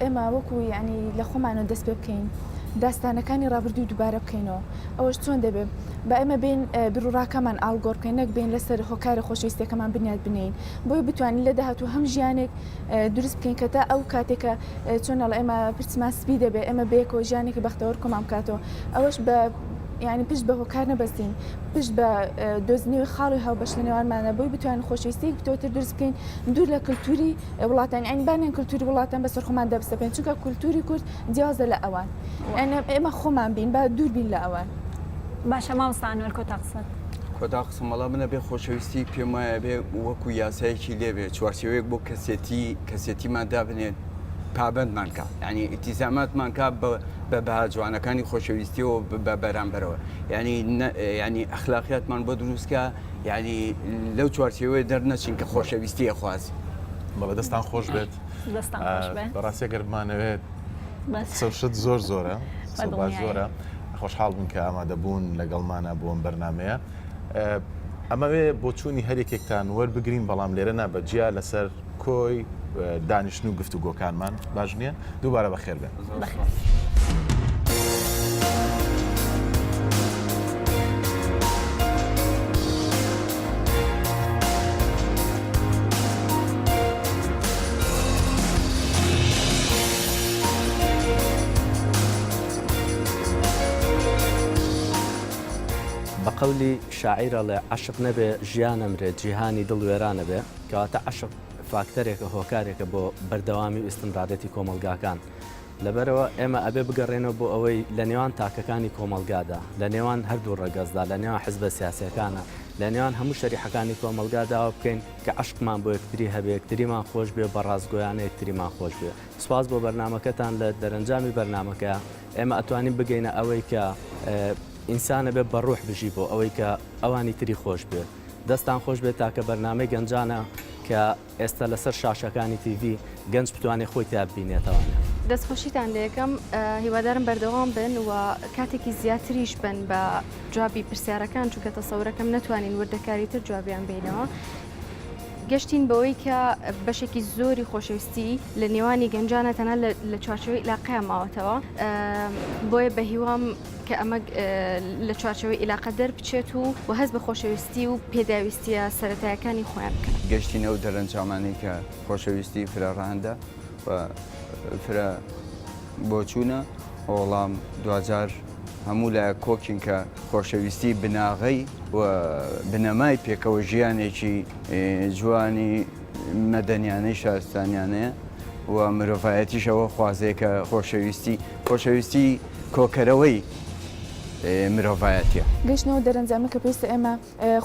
ئێمە وەکو یانی لە خۆمانەوە دەست پێ بکەین داستانەکانی ڕابردوو دووبارە بکەینەوە ئەوەش چۆن دەبێ با ئێمە بێین بیروڕاکەمان ئاڵگۆڕ بکەین نەک بێین لەسەر هۆکارە خۆشەویستیەکەمان بنیات بنێین بۆیە بتوانین لە داهاتوو هەم ژیانێک دروست بکەین کە تا ئەو کاتێک کە چۆن ئەڵێ ئێمە پرچمان سپی دەبێ ئێمە بەیەکەوە ژیانێکی بەختەوەر کۆمان بکاتەوە ئەوەش بە یعنی پشت بە هۆکار نەبەستین پشت بە دۆزینەوەی خاڵی هاوبەش لە نێوانمانە بۆی بتوانین خۆشەویستیەک پتەوتر دروست بکەین دوور لە کلتوری وڵاتان یعنی بانێن کلتوری وڵاتان بەسەر خۆمان دەبسەپێن چونکە کلتوری کورد جیاوازە لە ئەوان یعنی ئێمە خۆمان بین با دوور بین لە ئەوان. باشە مامۆستا ئەنوەر کۆتا قسەت. کۆتا قسەم وەڵا من ئەبێ خۆشەویستی پێم وایە ئەبێ وەکو یاسایەکی لێ بێ چوارچێوەیەک بۆ کەسێتی کەسێتیمان دابنێت پابەندمان کا یعنی ئیتیزاماتمان کا بە بە بەها جوانەکانی خۆشەویستیەوە بە بەرامبەرەوە یعنی یعنی ئەخلاقیاتمان بۆ دروستکە یعنی لەو چوارچێوەیە دەرنەچین کە خۆشەویستی ئەخوازی. بەڵێ دەستان خۆش بێت. دەستان خۆش بێت. بەڕاستی گەر بمانەوێت قسە و شت زۆر زۆرە قسە و باس زۆرە خۆشحاڵ بووین کە ئامادەبوون لەگەڵمانە بۆ ئەم بەرنمەیە ئەمەوێ بۆچوونی هەرێکێکتان وەربگرین بەڵام لێرە نا بە جیا لەسەر کۆی دانیشتن و گفتوگۆکانمان باش نییە دووبارە بەخێر بێن. بە قەولی شاعیر ئەڵێ عەشق نەبێ ژیان ئەمرێ جیهانی دڵ وێران ئەبێ کەواتە عەشق فاکتەرێکە هۆکارێکە بۆ بەردەوامی و ئیستمرارێتی کۆمەڵگاکان لەبەرئەوە ئێمە ئەبێ بگەڕێنەوە بۆ ئەوەی لە نێوان تاکەکانی کۆمەڵگادا لە نێوان هەردوو ڕەگەزدا لە نێوان حزبە سیاسیەکانە لە نێوان هەموو شەریحەکانی کۆمەڵگا داوا بکەین کە عەشقمان بۆ یەکتری هەبێ یەکتریمان خۆش بوێ بە ڕاستگۆیانە یەکتریمان خۆش بوێ سوپاس بۆ بەرنامەکەتان لە دەرەنجامی بەرنامەکە ئێمە ئەتوانین بگەینە ئەوەی کە ئینسان ئەبێ بە ڕوح بژی بۆ ئەوەی کە ئەوانی تری خۆش بوێ دەستان خۆش بێت تاکە بەرنامەی گەنجانە کە ئێستا لەسەر شاشەکانی تیڤی گەنج بتوانێت خۆی تیا ببینێتەوانێ. دەستخۆشیتان لێکەم هیوادارم بەردەوام بن و کاتێکی زیاتریش بن بە جوابی پرسیارەکان چونکە تەسەورەکەم نەتوانین وردەکاری تر جوابیان بینەوە گەشتین بەوەی کە بەشێکی زۆری خۆشەویستی لە نێوانی گەنجانە تەنها لە چوارچێوەی ئیلاقەیان ماوەتەوە بۆیە بە هیوام کە ئەمە لە چوارچێوەی ئیلاقە دەربچێت و و هەست بە خۆشەویستی و پێداویستییە سەرەتایەکانی خۆیان بکەن. گەشتینە ئەو دەرەنجامانەی کە خۆشەویستی فرە ڕەهەندە و فرە بۆچوونە، وەڵام دواجار هەموو لایەک کۆکین کە خۆشەویستی بناغەی و بنەمای پێکەوە ژیانێکی جوانی مەدەنیانەی شارستانیانەیە و مرۆڤایەتیش ئەوە خوازێ کە خۆشەویستی خۆشەویستی کۆکەرەوەی مرۆڤایەتیە. گەیشتنەوە دەرەنجامێک کە پێویستە ئێمە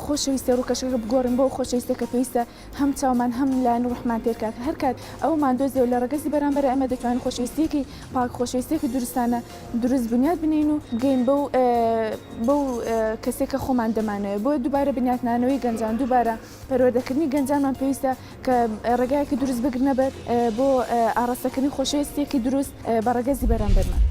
خۆشەویستیە ڕووکەشەکە بگۆڕین بۆ خۆشەویستیە کە پێویستە هەم چاومان هەم لایەن ڕوحمان تێر کات هەر کات ئەوەمان دۆزیەوە لە ڕەگەزی بەرامبەر ئێمە دەتوانین خۆشەویستیەکی پاک خۆشەویستیەکی دروستانە دروست بنیات بنێین و بگەین بەو بەو کەسێک کە خۆمان دەمانەوێت بۆیە دووبارە بنیاتنانەوەی گەنجان دووبارە پەروەردەکردنی گەنجانمان پێویستە کە ڕێگایەکی دروست بگرنە بەر بۆ ئاڕاستەکردنی خۆشەویستیەکی دروست بە ڕەگەزی بەرامبەرمان.